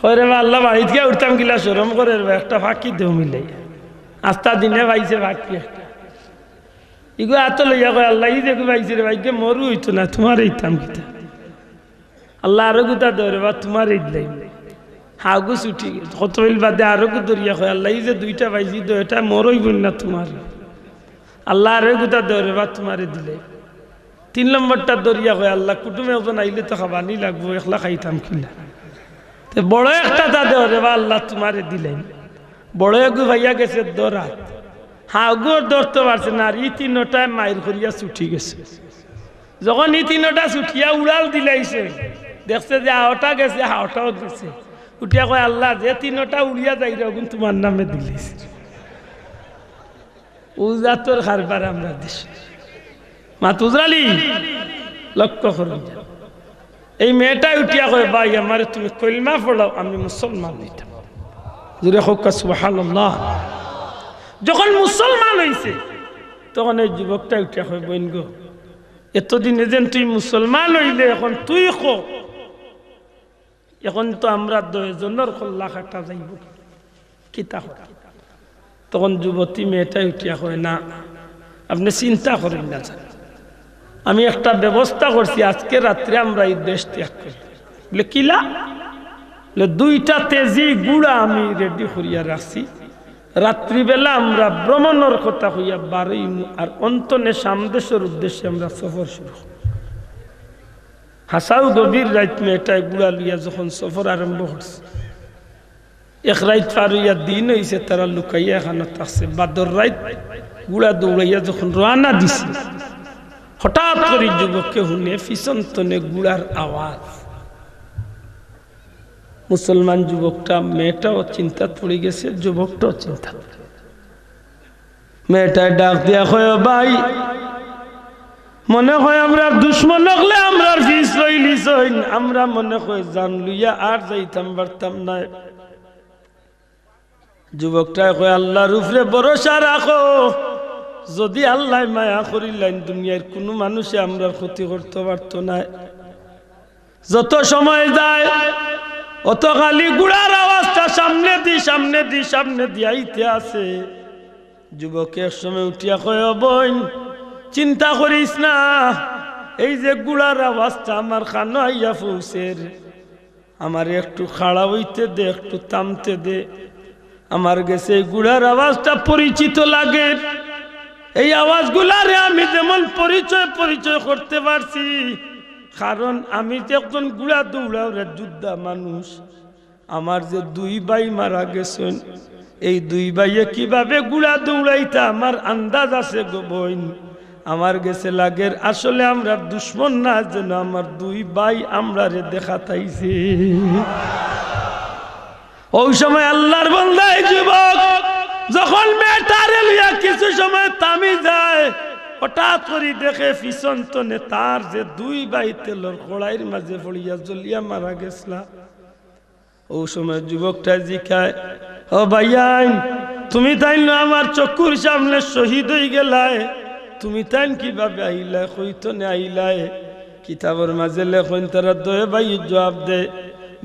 কয়, "রে বা আল্লাহ, বাড়িত গিয়া উঠতাম কিলা, শরম করে রে বা, একটা ফাঁকি দেও মিলে।" আস্তা দিনে পাইছে ফাঁকি একটা। ইগু আতো লইয়া কয়, "আল্লাহ, ই যে গু পাইছে রে বা, ইগে মরু অইতো না, তুমারে দিতাম কিতা? আল্লাহ, আরো গুতা দেও রে বা, তুমারে দিলাই।" হাগু ছুটি গেছে। কত মিনিট বাদে আরো গু ধরিয়া কয়, "আল্লাহ, ই যে দুইটা পাইছি, দুইটা মোর অইবো না তুমার।" "আল্লাহ, আরো গুতা দেও রে বা, তুমারে দিলাই।" তিন নম্বরটা ধরিয়া কয়, "আল্লাহ, কুটুম একজন আইলে তো খাবানি লাগবো, একলা খাইতাম কিলা?" তে বড় একটা তা দেও রে বা, "আল্লাহ, তুমারে দিলাইন।" বড় এগু পাইয়া গেছে ধরাত, হাগুর ধরতো পারছে না, আর ই তিনোটায় মাইর করিয়া ছুটি গেছে। যখন ই তিনোটা ছুটিয়া উড়াল দিলাইছে, দেখছে যে হাওটা গেছে, হাওটাও গেছে, উঠিয়া কয়, "আল্লাহ, যে তিনোটা উড়িয়া যাইরা, অগুন তুমার নামে দিলাইছি।" ও জাতর কারবার আমরার দেশো। মাত বুঝরা নি? লক্ষ্য করুন। এই মেয়েটায় উঠিয়া কয়, "ভাই, আমারে তুমি কলমা পড়াও, আমি মুসলমান অইতাম।" জোরে কউক্কা সুবহানাল্লাহ। যখন মুসলমান অইছে, তখন এই যুবকটায় উঠিয়া কয়, "বইন গো, এতদিনে যেন তুই মুসলমান অইলে, এখন তুই ক, এখন তো আমরা দুইজনর কল্লা কাটা যাইবো, কিতা করা?" তখন যুবতী মেয়েটায় উঠিয়া কয়, "না, আপনে চিন্তা করইন না, আমি একটা ব্যবস্থা করছি, আজকে রাত্রে আমরা ই দেশ ত্যাগ করি।" বলে, "কিলা?" বলে, "দুইটা তেজি ঘুড়া আমি রেডি করিয়া রাখছি, রাত্রিবেলা আমরা ভ্রমণর কথা কইয়া বারইমু, আর অন্তনে শাম দেশর উদ্দেশ্যে আমরা সফর শুরু করমু।" হাছাউ গভীর রাইত মেয়েটায় ঘুড়া লইয়া যখন সফর আরম্ভ করছে, এক রাইত পার অইয়া দিন অইছে, তারা লুকাইয়া একখানো থাকছে। বাদর রাইত ঘুড়া দৌড়াইয়া যখন রওয়ানা দিছে, হঠাৎ করি যুবকে হুনে পিছন তনে ঘুড়ার আওয়াজ। মুসলমান যুবকটা, মেয়েটাও চিন্তাত পড়ি গেছে, যুবকটাও চিন্তাত। মেয়েটায় ডাক দিয়া কয়, "ও ভাই, মনে কয় আমরার দুশমন অকলে আমরার পিছ লইলিছইন, আমরা মনে কয় জান লইয়া আর যাইতাম পারতাম নায়।" যুবকটায় কয়, "আল্লার উপরে ভরসা রাখো, যুদি আল্লায় মায়া করিলাইন, দুনিয়ার কুনু মানুষে আমরার ক্ষতি করতো পারতো নায়।" যত সময় যায়, অত খালি ঘুড়ার আওয়াজটা সামনেদি, সামনেদি, সামনেদি আইতে আছে। যুবকে এক সময় উঠিয়া কয়, "ও বইন, চিন্তা করিস না, এই যে ঘুড়ার আওয়াজটা আমার কানো আইয়া পৌঁছের, আমারে একটু খাড়া অইতে দে, একটু থামতে দে। আমার গেছে এই ঘুড়ার আওয়াজটা পরিচিত লাগের। এই আওয়াজগুলারে আমি যেমন পরিচয়, পরিচয় করতে পারছি, কারণ আমি যে একজন ঘুড়া দৌড়াওরা যোদ্ধা মানুষ। আমার যে দুই ভাই মারা গেছইন, এই দুই ভাইয়ে কিভাবে ঘুড়া দৌড়াইতা আমার আন্দাজ আছে গো বইন। আমার গেছে লাগের আসলে আমরার দুশমন না, যেন আমার দুই ভাই আমরারে দেখাত আইছে।" অউ সময় আল্লার বান্দা, এই যুবক যখন মেয়েটারে লইয়া কিছু সময় থামি যায়, হঠাৎ করি দেখে পিছন তনে তার যে দুই ভাই তেলর কড়াইর মাঝে পড়িয়া জ্বলিয়া মারা গেছলা। অউ সময় যুবকটায় জিকায়, "ও ভাইয়াইন, তুমি তাইন না আমার চকুর সামনে শহীদ অইগেলায়, তুমি তাইন কিভাবে আইলায়, কই তনে আইলায়?" কিতাবর মাঝে লেখইন, তারা দুইও ভাইয়ে জুয়াব দেয়,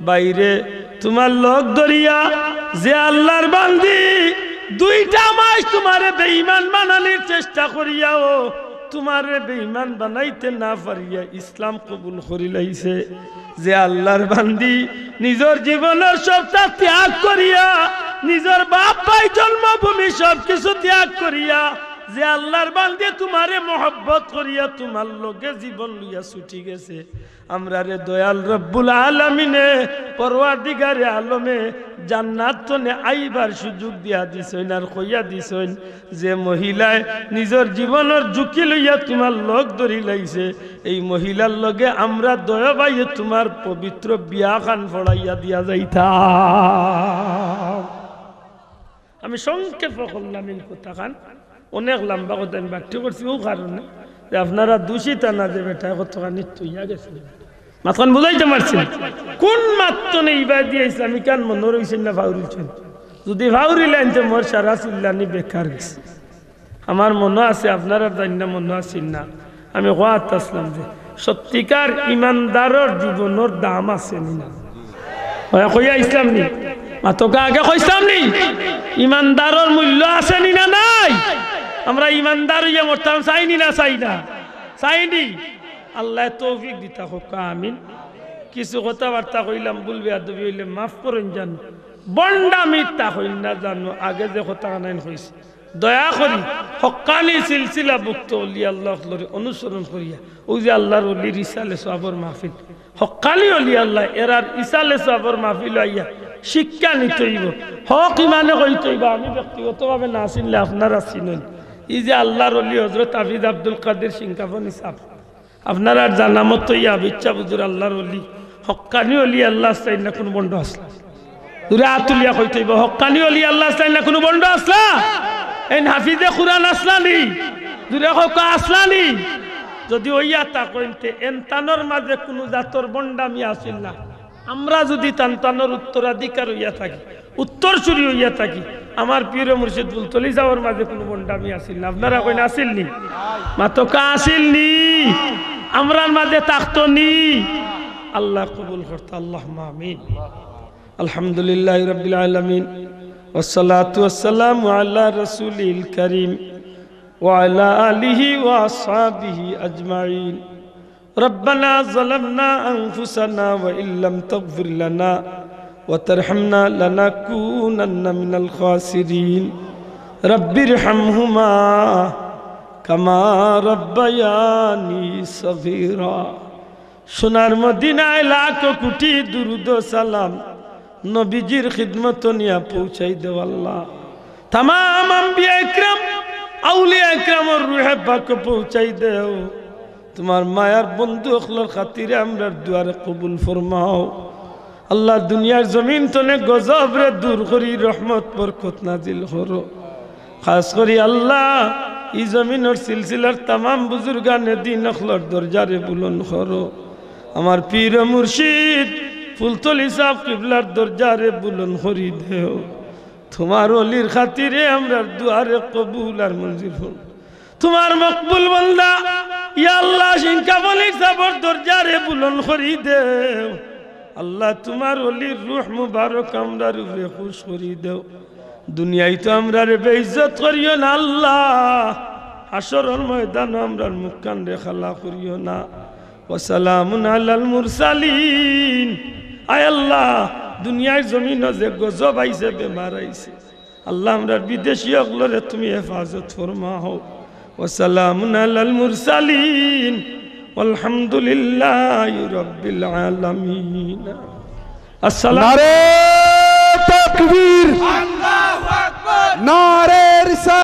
"ভাইরে, তুমার লগ ধরিয়া যে আল্লার বান্দি দুইটা মাস তুমারে বেঈমান বানানির চেষ্টা করিয়াও তুমারে বেঈমান বানাইতে না পারিয়া ইসলাম কবুল করিলাইছে। যে আল্লার বান্দি নিজর জীবনর সবটা ত্যাগ করিয়া, নিজর বাপ ভাই জন্মভূমি সব কিছু ত্যাগ করিয়া, যে আল্লার বান্দি তুমারে মহব্বত করিয়া তুমার লগে জীবন লইয়া ছুটি গেছে, আমরারে দয়াল রব্বুল আলামিনে, পরওয়ারদিগারে আলমে জান্নাত তনে আইবার সুযোগ দিয়া দিছইন আর কইয়া দিছইন, যে মহিলায় নিজর জীবনর ঝুঁকি লইয়া তুমার লগ ধরিলাইছে, এই মহিলার লগে আমরা দয় ভাইয়ে তুমার পবিত্র বিয়াখান পড়াইয়া দিয়া যাইতাম। আমি সংক্ষেপ করলাম এই কথাখান, অনেক লম্বা কথা আমি বাট্টি করছি, অউ কারণে যে আপনারা দোষিতা না যে বেটায় কতখানি থইয়া গেছে। মাতখান বুঝাইতে পারছি না? কোন মাত্র নেই ইবাদি ইসলামী কান মনো রইছে না ফাউরিলছেন? যদি ফাউরিলাইন তে মোর সারা চিল্লানি বেকার গেছে। আমার মনো আছে, আপনারার জানি না মনো আছে না, আমি কওয়াত আছলাম যে সত্যিকার ইমানদারর জীবনর দাম আছে নি না? ওই কইয়া ইসলাম নি? মাতকা আগে কইছলাম নি? ইমানদারর মূল্য আছে নি না নাই? আমরা ইমানদার অইয়া মরতাম চাইনি না চাই না? চাইনি। আল্লায় তৌফিক দিতা কউক্কা, আমিন। কিছু কথাবার্তা কইলাম, ভুল বেয়াদবি অইলে মাফ করইন জানু। ভন্ডামিতা কইন না জানু, আগে যে কথা আনাইন কইছি। দয়া করি হক্কানি সিলসিলাভুক্ত অলি আল্লাহ অকলরে অনুসরণ করিয়া, অউ যে আল্লার অলির ইসালে সওয়াবর মাহফিল, হক্কানি অলি আল্লাহ এরার ইসালে সওয়াবর মাহফিল আইয়া শিক্ষা নিতে অইবো। হক ইমানে কইতে অইবো, আমি ব্যক্তিগতভাবে না চিনলে আপনারা চিনইন। ই যে আল্লার অলি হজরত হাফিজ আব্দুল কাদির সিংকাফনি সাব, আপনারার জানা মতো ইয়া বিচ্ছা বুজুর আল্লার অলি, হক্কানি অলি আল্লাহ আছলা নি না কুনু ভন্ড আছলা? জুরে আত তুলিয়া কইতে অইবো, হক্কানি অলি আল্লাহ আছলা নি না কুনু ভন্ড আছলা? এইন হাফিজে কুরআন আছলা নি? জুরে কউক্কা আছলা নি? যদি অইয়া থাকইন তে এন তানর মাঝে কুনু জাতর ভন্ডামি আছিল না। আমরা যদি তান তানর উত্তরাধিকার অইয়া থাকি, উত্তরসূরি অইয়া থাকি, আমার পীর মুর্শিদ ফুলতলি সাবর মাঝে কুনু ভন্ডামি আছিল না? আপনারা কইন আছিল নি? মাতকা আছিল নি? আমরার মাঝে থাকতো নি? আল্লাহ কবুল করতা, আল্লাহুম্মা আমিন। আলহামদুলিল্লাহি রাব্বিল আলামিন, ওয়াসসালাতু ওয়াসসালামু আলা রাসূলিল কারীম, ওয়া আলা আলিহি ওয়া আসহাবিহি আজমাইন। ربنا ظلمنا أنفسنا وإن لم تغفر لنا وترحمنا لنكونن من الخاسرين. رب ارحمهما كما ربياني صغيرا. সোনার মদিনায় লাখো কোটি দুরুদ ও সালাম নবীজির খিদমত নিয়া পৌঁছাই দেও আল্লাহ। তামাম আম্বিয়া একরাম, আউলিয়া একরামর রুহে পাক পৌঁছাই দেও। তুমার মায়ার বন্ধু অকলর খাতিরে আমরার দুয়ারে কবুল ফরমাও। আল্লাহ, দুনিয়ার জমিন তনে গজবরে দূর করি রহমত বরকত নাজিল করো। খাস করি আল্লাহ, ই জমিনর সিলসিলার তামাম বুজুর্গানে দিন অকলর দরজারে বুলন্দ করো। আমার পীর মুর্শিদ ফুলতলি সাব কিবলার দরজারে বুলন্দ করি দেও। তুমার অলির খাতিরে আমরার দুয়ারে কবুল আর মঞ্জুর করো। তুমার মকবুল বান্দা, ইয়া আল্লাহ, সিংকাফনি সাবর দরজারে বুলন্দ করি দেও। আল্লাহ, তুমার অলির রুহ মুবারক আমরার উপরে খুশ করি দেও। দুনিয়ায় তো আমরারে বেইজ্জত করিও না আল্লাহ, হাশরর ময়দানো আমরার মুখখানরে কালা করিও না। ওয়াসালামুন আলাল মুরসালিন। আয় আল্লাহ, দুনিয়ার জমিনো যে গজব আইছে, বেমার আইছে, আল্লাহ, আমরার বিদেশি অকলরে তুমি হেফাজত ফরমাও। ওয়াসালামুন আলাল মুরসালিন, ওয়ালহামদুলিল্লাহি রাব্বিল আলামিন। আসসালাম। নারে তাকবীর, নারে রিসালাত।